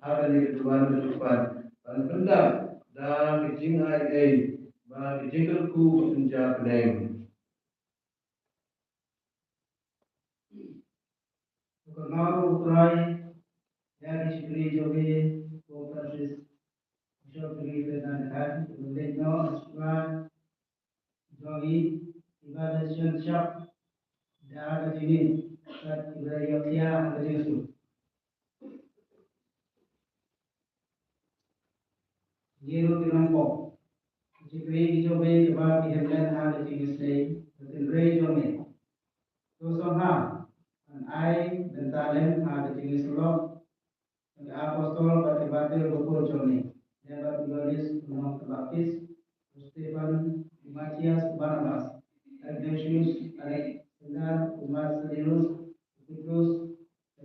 ha kane ka duwan ka jingpang ban pyndap da ka jingai ei bad ka jingkyrkhu ba pynjah bneng. Kyrmen u Trai ïa ki shakri jong me, Pope Francis, Bishop jong ngi Ferdinand the third, u leit noh sha jong ngi, kiba la shon shop da ka jingim, bad kiba la ïoh thiah ha ka jingsuk. Ngi ruh ki nongpop, ki shakri ki jong me kiba ki hynmen ha ka jingisynei ka kynrei jong me, to sngewbha ban ai bynta lem ha ka jingïasyllok na ki apostol bad ki martir bakhuid jong me, lem bad u Ïoannis u Nongtbaptis, u Stephan, u Matthias, u Barnabas, Ignatius, Alexander, u Marcellinus, u Petrus,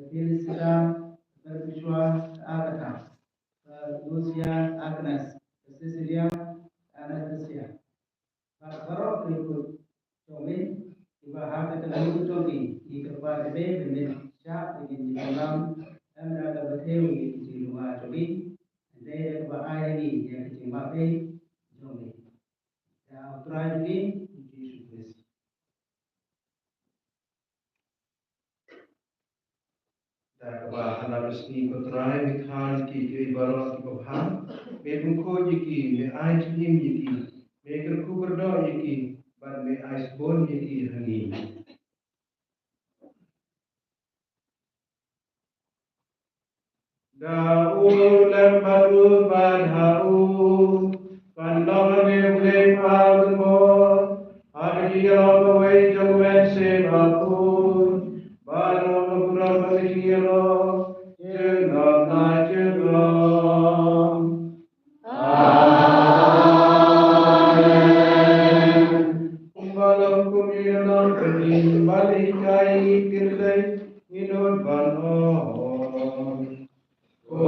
Felicitas, Perpetua, Agatha, Lucia, Agnes, Cecilia, Anastasia, bad baroh ki riewkhuid jong me, kiba ha ka kyrdan jong ki, ki kyrpad ïa me ba men shah ïa ki jingdonkam, em da kaba thew ïa ki jinglong jong ki, hynrei da kaba ai ïa ngi ïa ki jingmap ei jong me. Ïa u Trai jong ngi u Jisu Khrist. Da kaba ha la ka sngi ko Trai me thaw ïa ki kiei baroh kiba bha, me pynkhuid ïa ki, me ai jingim ïa ki, me kyrkhu kyrdoh ïa ki, bad me ai sbun ïa ki ha ngi. Da u lem bad u bad ha u, kan long ha me U Blei Kpa u donbor, ha ka jingïarap kawei jong U Mynsiem Bakhuid, baroh ka burom bad ka jingïarap, junom la junom. Amen. Kumba la hukum ïa ngi na ka ktien bad ïa ka jingkyrkhu, ngin nud ban ong. Ko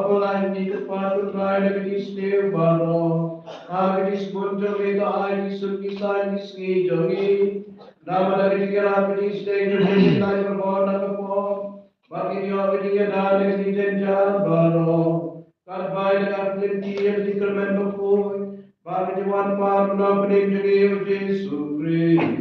Blei ngi, ko Kpa, ko Trai, na ka jingsniew baroh, ha ka jingsbun jong me to ai ki sut ki saiñ ki sngi jong ngi. Namar da ka jingïarap ka jingstad jong me, ngi la ïoh ban da ka pop, bad ngi ïoh ka jingïada na ka jingjynjar baroh. Katba ngi la pynlong ïa ka jingkyrmen bakhuid, bad ka jingwan pat u Nongpynim jong ngi U Jisu Khrist.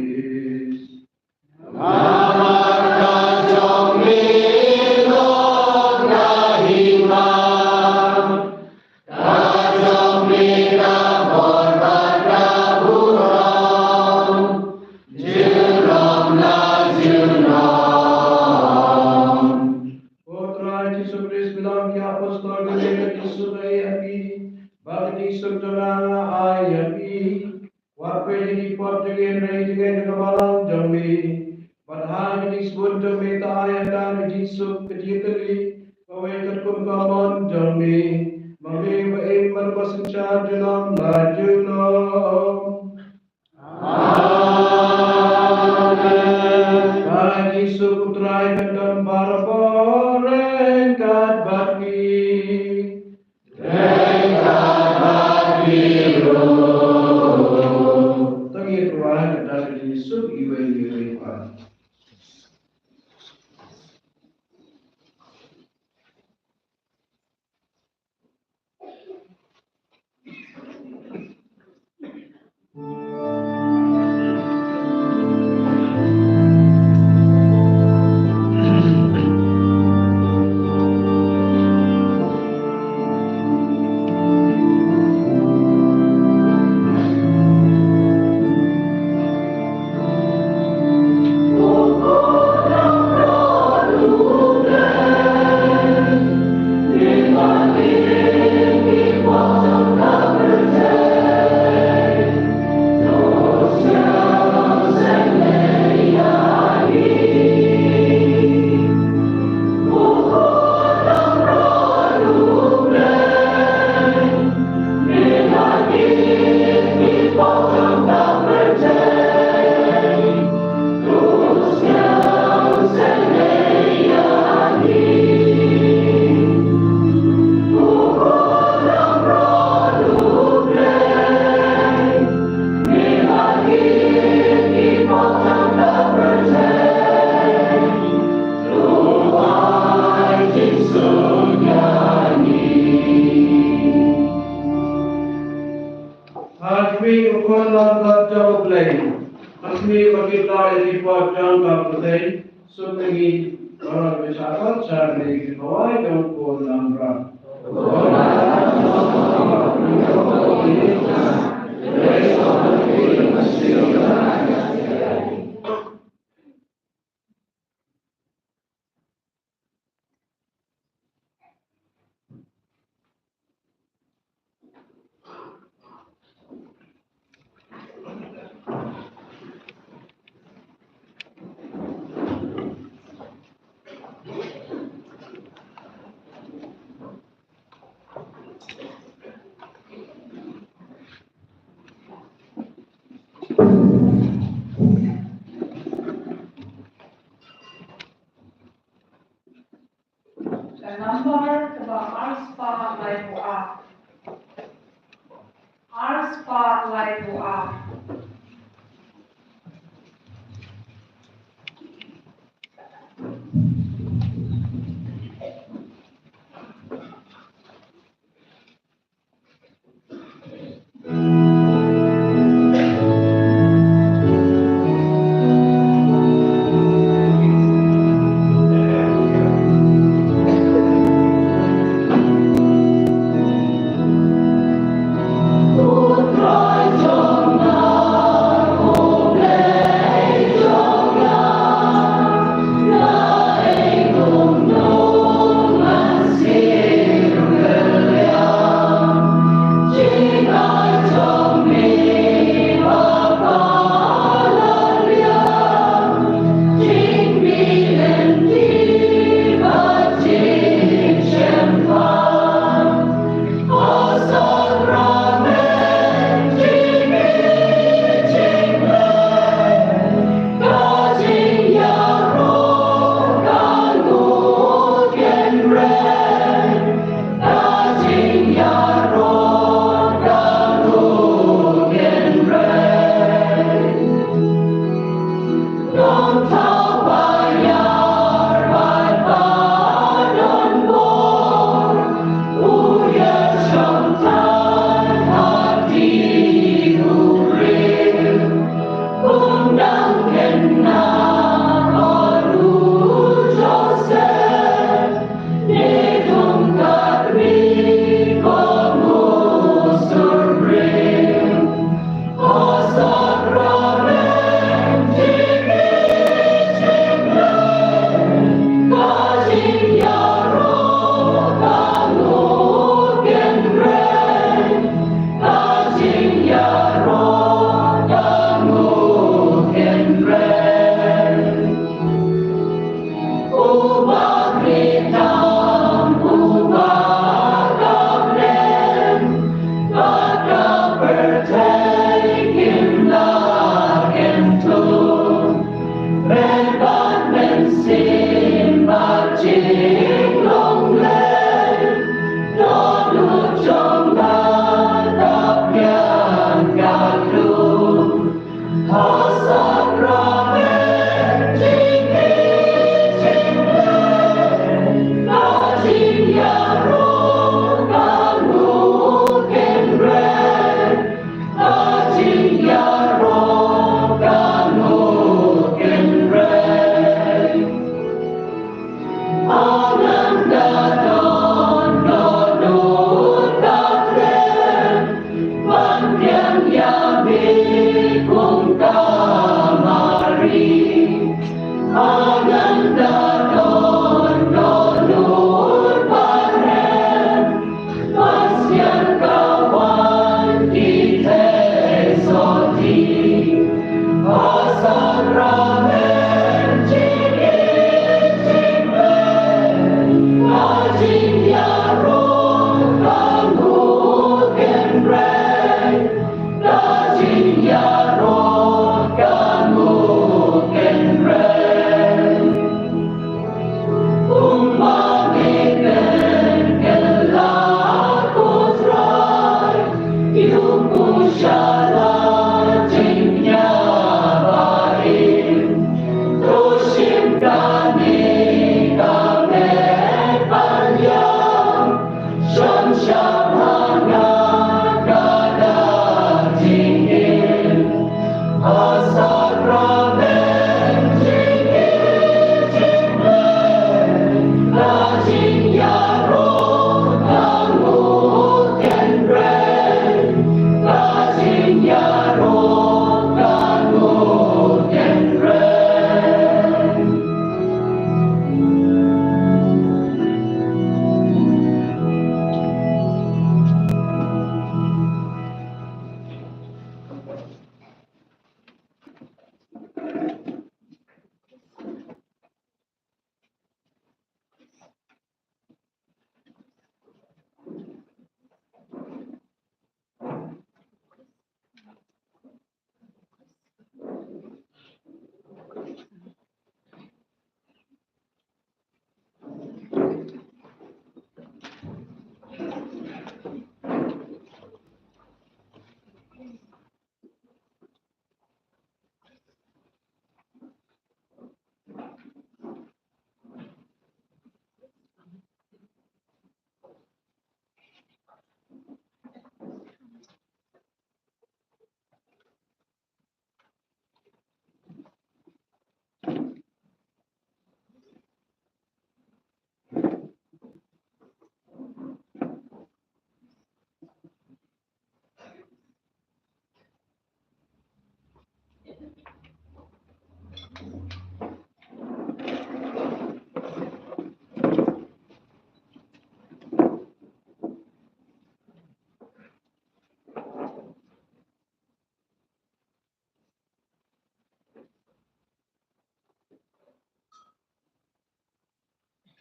ka balang jong me. Bad ha kane ka sbun jong me te ai ïa ka ka jingsuk ka jingïatylli kawei katkum ka mon jong me. Ma me ba im bad ba synshar junom la junom. Amen. Ba ka jingsuk U Trai kan don barabor ryngkat bad phi. Ryngkat bad phi ruh. To ngin ïa duwai kata ka jingsuk iwei iwei pat. Ha khmih u khun langbrot jong U Blei. Ha khmih ba ki la ïa ki pot jong ka pyrthei. Suk ngi baroh ki sabat sha kane ka khawai jong u khun langbrot.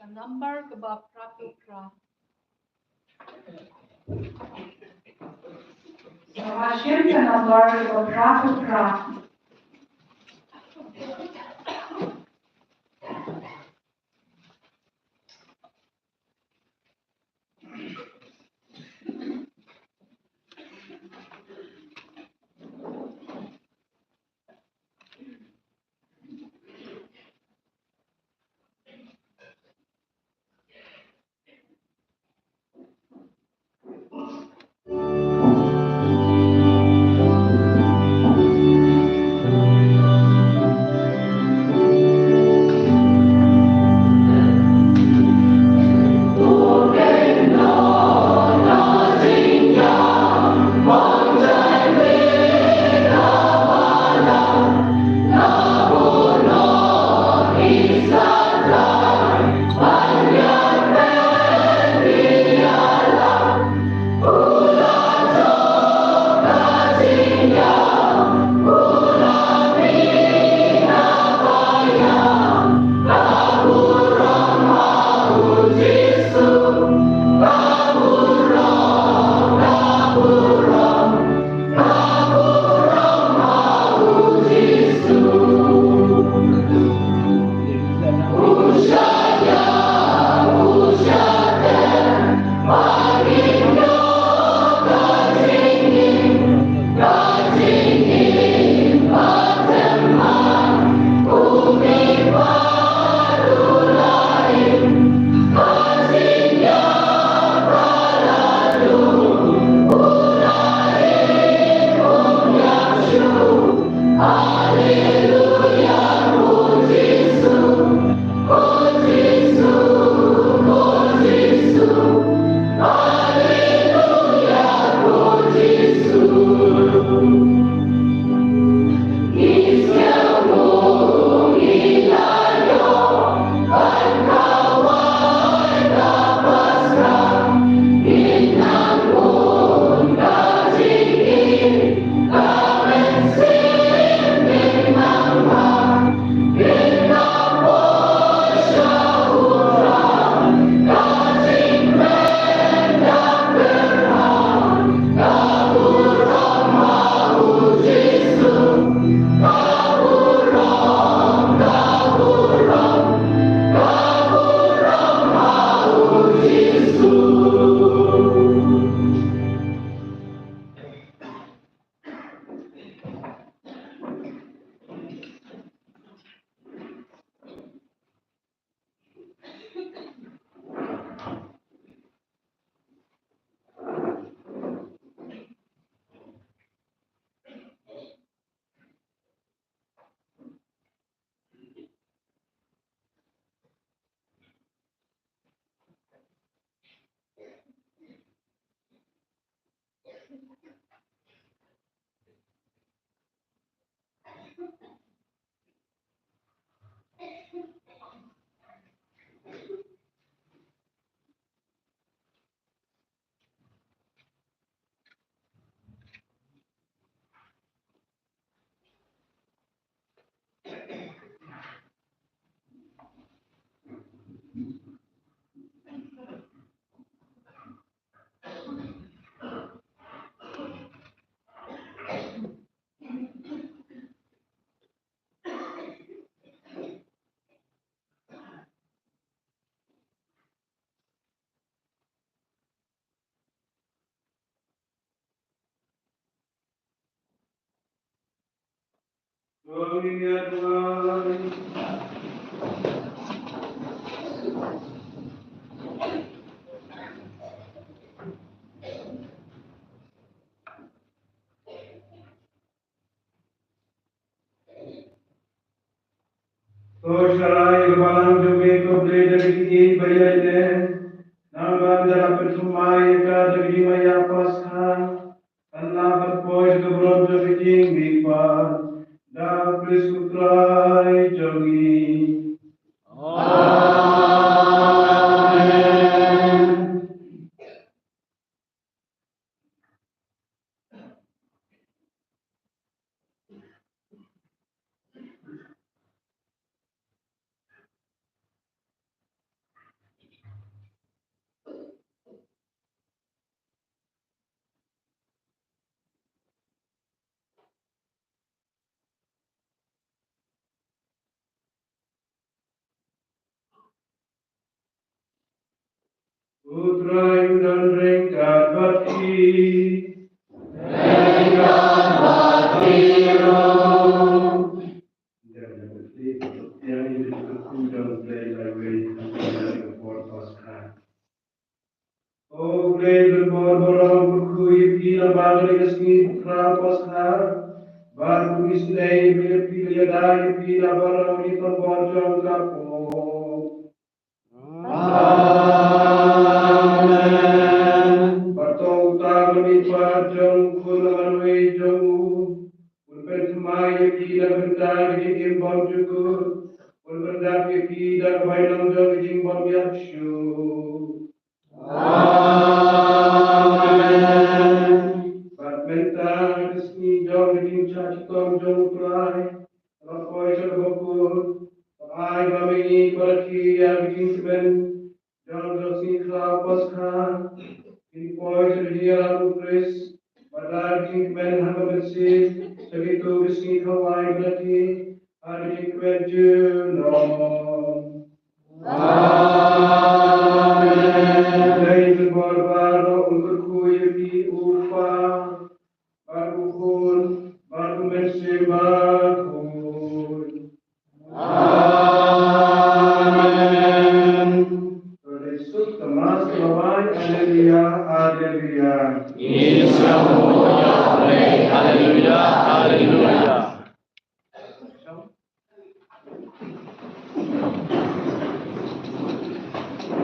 Ka nambar kaba phra phew phra. Sa shem ka nambar kaba phra phew phra. To shara ïa ka balang jong me, ko Blei, da ka jingïeit ba ïaineh, nangta da la pynthymmai ïa ka da ka jingmaïa Paskha, kan lah ban poi sha ka burom jong ka jingmihpat, da U Khrist U Trai jong ngi. Amen. U Trai u don ryngkat bad phi. O Blei, don bor baroh, kyrkhu ïa phi namar kane ka sngi Khraw Paskha. Bad u isynei ïa phi, ïada ïa phi na baroh ki thombor jong ka pop. Amen. Bad to uta u mihpat jong u khun marwei jong u, un pynthymmai ïa phi na ka bynta ka jingim bymjukut, un pyndap ïa phi da ka bainong jong ka jingbymïap shuh. Amen. Bad mynta ka sngi jong ka jingshah shitom jong u Trai, la poi sha kaba kut, ba ai ba ma ngi bad ki ïa ka jingkmen jong ka sngi Khraw Paskha, kin poi sha ka jingïarap u Khrist, bad da ka jingkmen ha ka mynsiem, sha kito ki sngi khawai bad ki, ha ka jingkmen junom. Amen. Dei ka bor baroh un kyrkhu ïa phi u Kpa, bad u Khun, bad u Mynsiem Bakhuid. Amen. To dei suk ka Mass ka lawai, Alleluia, Alleluia. Ngi sngewbha ïa U Blei, Alleluia, Alleluia.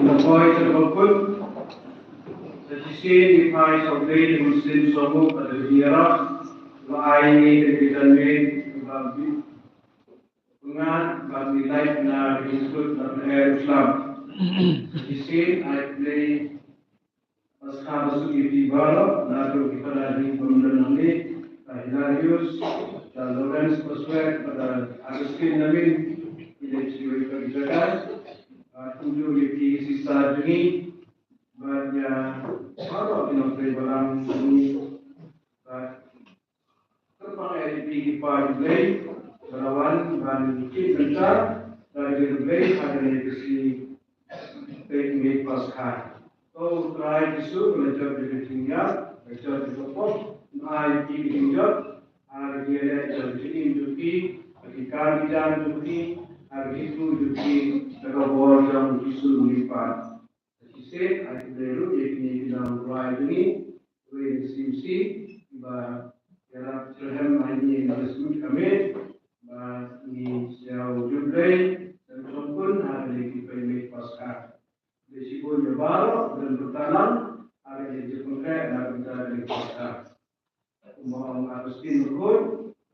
Ngi poi sha kaba kut. Sa shisien ngi phai sha U Blei da ka mynsiem sngewbha bad da ka jingïarap, ba ai ngi da ka jingmut kaba bit. Nga bad ngi lait na ka jingkut bad na Jerusalem. Sa shisien ai U Blei Paskha basuk ïa phi baroh, naduh ki para ri bym don hangne, ka Hilarius, ka Lawrence Paswet, bad ka Augustine Namin, ki dei kiwei pat ki jaka, bad kumjuh ïa ki sister jong ngi, bad ïa baroh ki nongtrei balang jong ngi, bad kyrpang ïa phi ki paid U Blei, ba la wan ban ïaid bynta da ka jingïeit U Blei ha kane ka sngi Peit Miet Paskha. To U Trai Jisu, ba la jot da ka jingïap, ba la jot da ka pop, un ai ïa phi ka jingjot ha ka jingïaleh jong ka jingim jong phi, ha ki kam ki jam jong phi, ha ka jingthmu jong phi, da ka bor jong U Jisu u Mihpat. Shisien ai khublei ruh ïa kine ki nongrwai jong ngi, ruh ïa ka C M C, kiba ïarap shitrhem ha kine ki sngi ka miet, ba ngi sngewbha Blei, ban shongkun ha kane ka Peit Miet Paskha. Khublei shibun ïa baroh kiba don bynta lang ha kane ka jingpynkhreh na ka bynta kane ka Paskha. Kumba ong Augustine Bakhuid,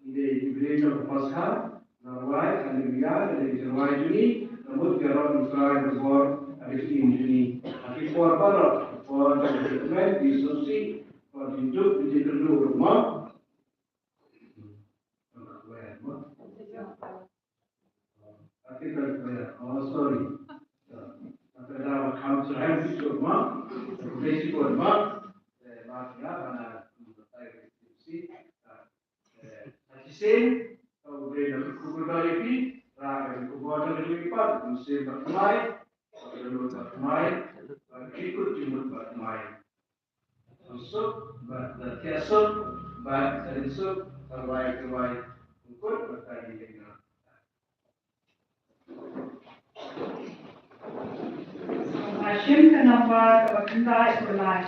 ngi dei ki briew jong ka Paskha, ngi rwai, Haleluya, ngi dei ki rwai jong ngi, ka mut ka rot U Trai ka bor ha ka jingim jong ngi. Ha ki por baroh, por jong ka jingkmen, ka jingsngewsih, por jingduk, ka jingkyrduh ruh mo. Ka kyrteng ka, oh, sorry. Ka kyrteng ka kham syrhem ki shuh ma. Ka kyrteng shi bun ma. Eh, ma kyrteng ka na, eh, ka kyrteng shi. Eh, ka shisien, ka u briew na ka kyrteng ka ïa phi, ra ka kyrteng ka bor ka ïa phi pat, ka mynsiem bad ka thymmai, ka kyrteng bad ka thymmai, ka kyrteng bad ka thymmai. Suk, bad, bad, thiah suk, bad, rin suk, tyrwai, tyrwai, kut, bad, ka di, ka. Shim ka nambar kaba khyndai bad lai.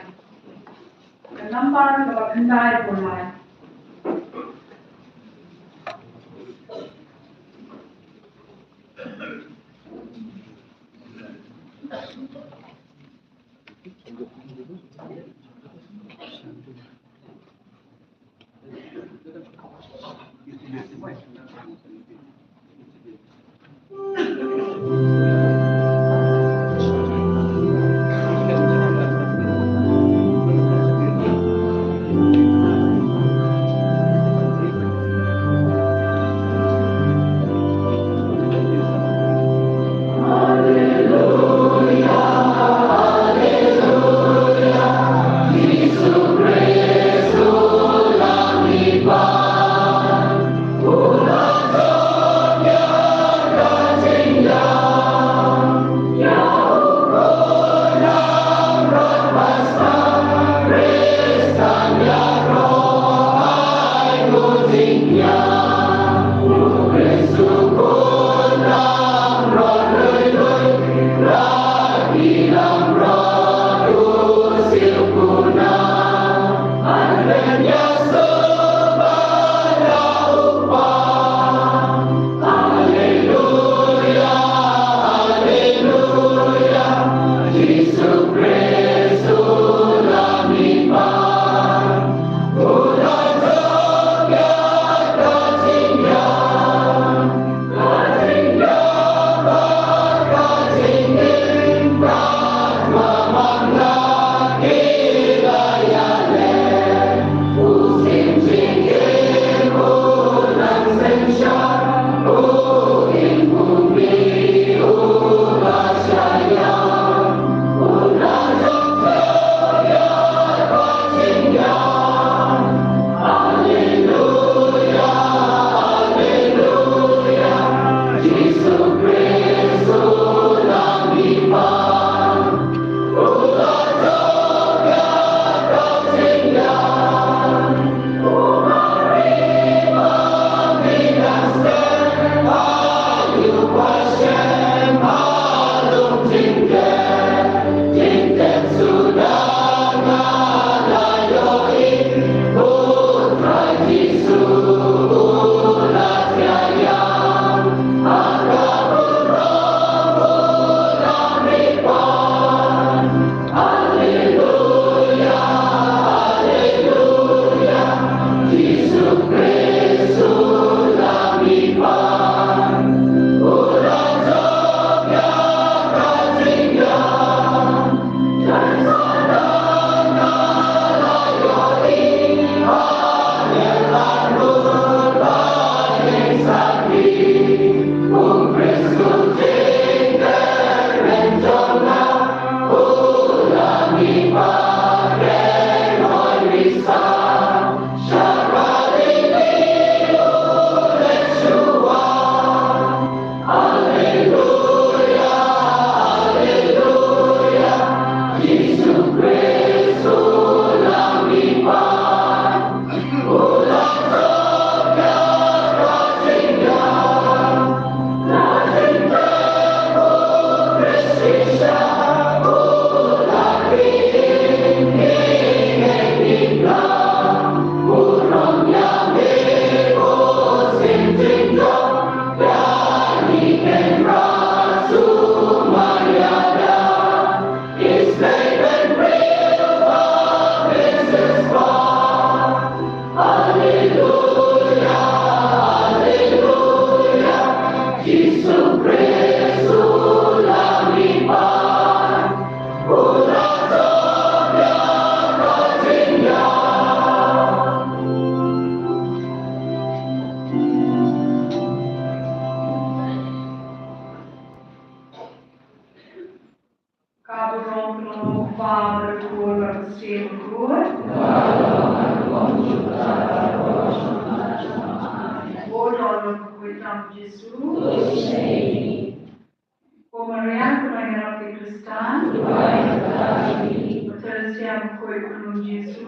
Ka nambar kaba khyndai bad lai. Bad u Khun bad u Mynsiem Bakhuid. O Trai, u Khun u Jisu. Ko Maria, ko Nongïarap ki Khristan. Ko Theresia Bakhuid, ko Nong Jisu.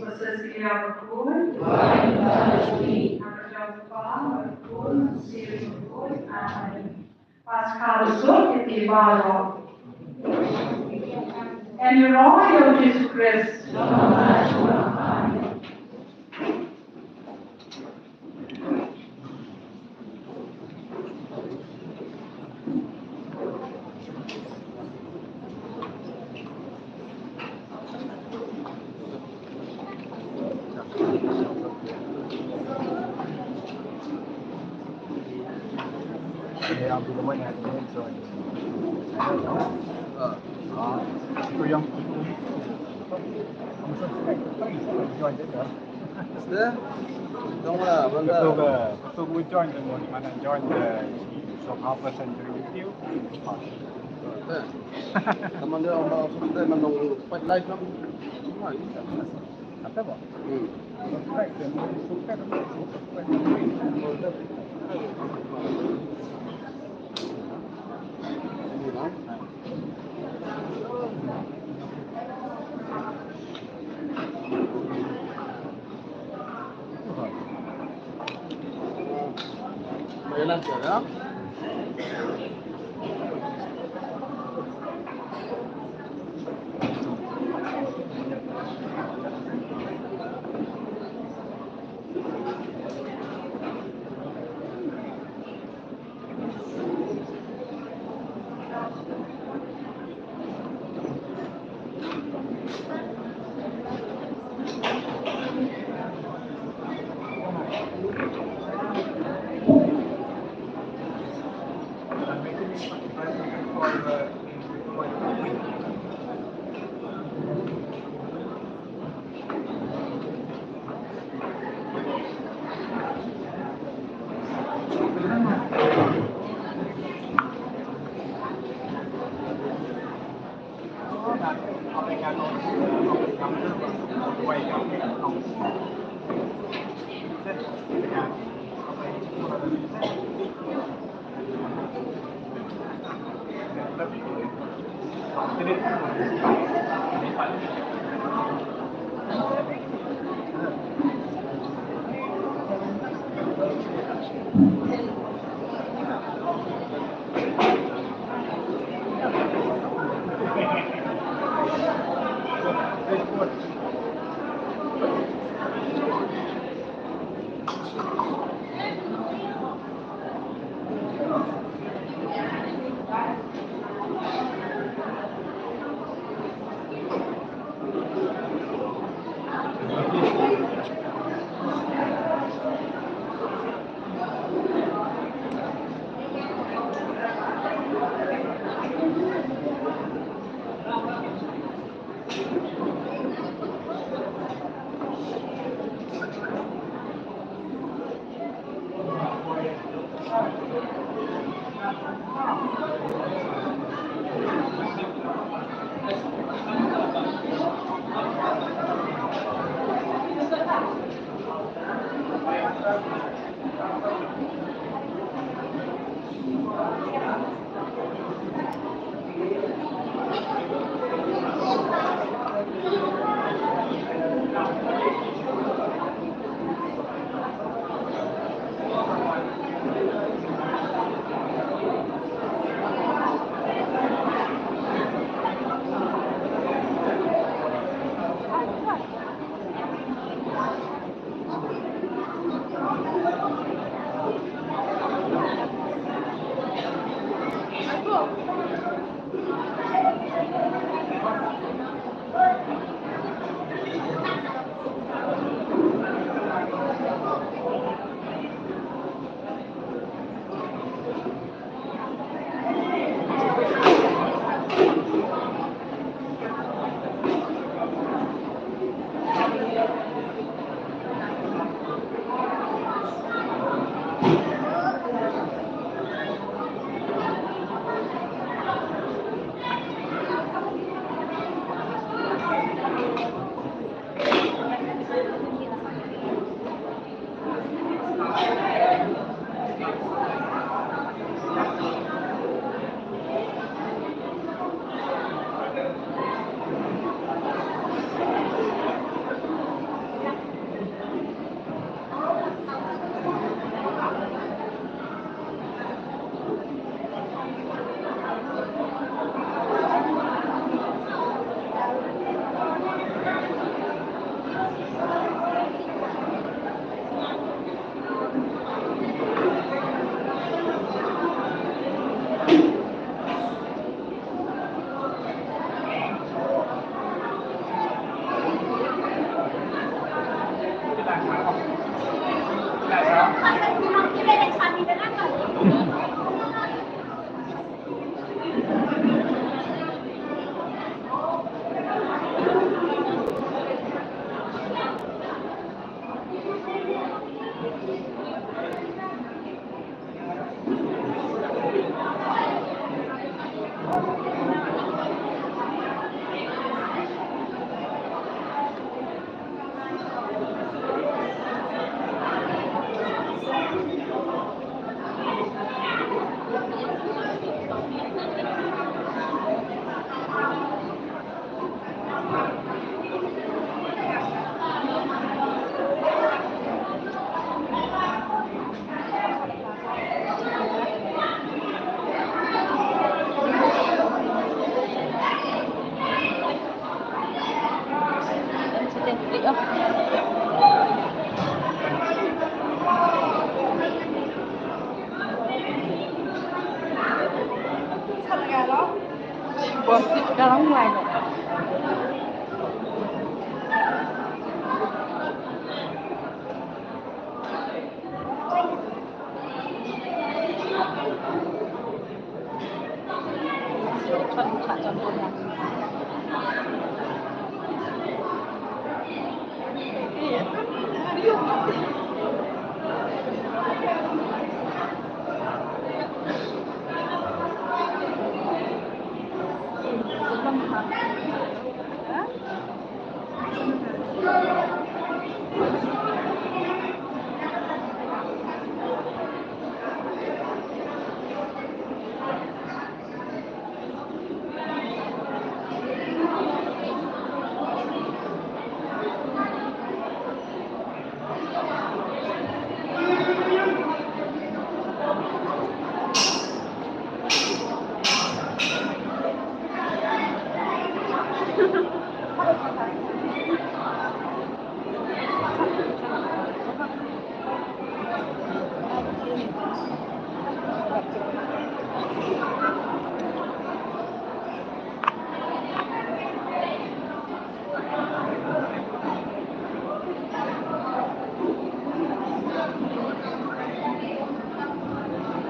Ko Cecilia Bakhuid. Ha ka kyrteng u Kpa bad u Khun bad u Mynsiem Bakhuid. Amen. Paskha Suk ïa phi baroh. Ïaroh ïa u Jisu Khrist. Sir, don't, uh, wonder. Katu ka, katu ka join, mana join the shop half percent during the queue. Sir. Commander, um, uh, so today, man, no, quite life, no? Kata ba? Hmm. Subscribe, subscribe, subscribe.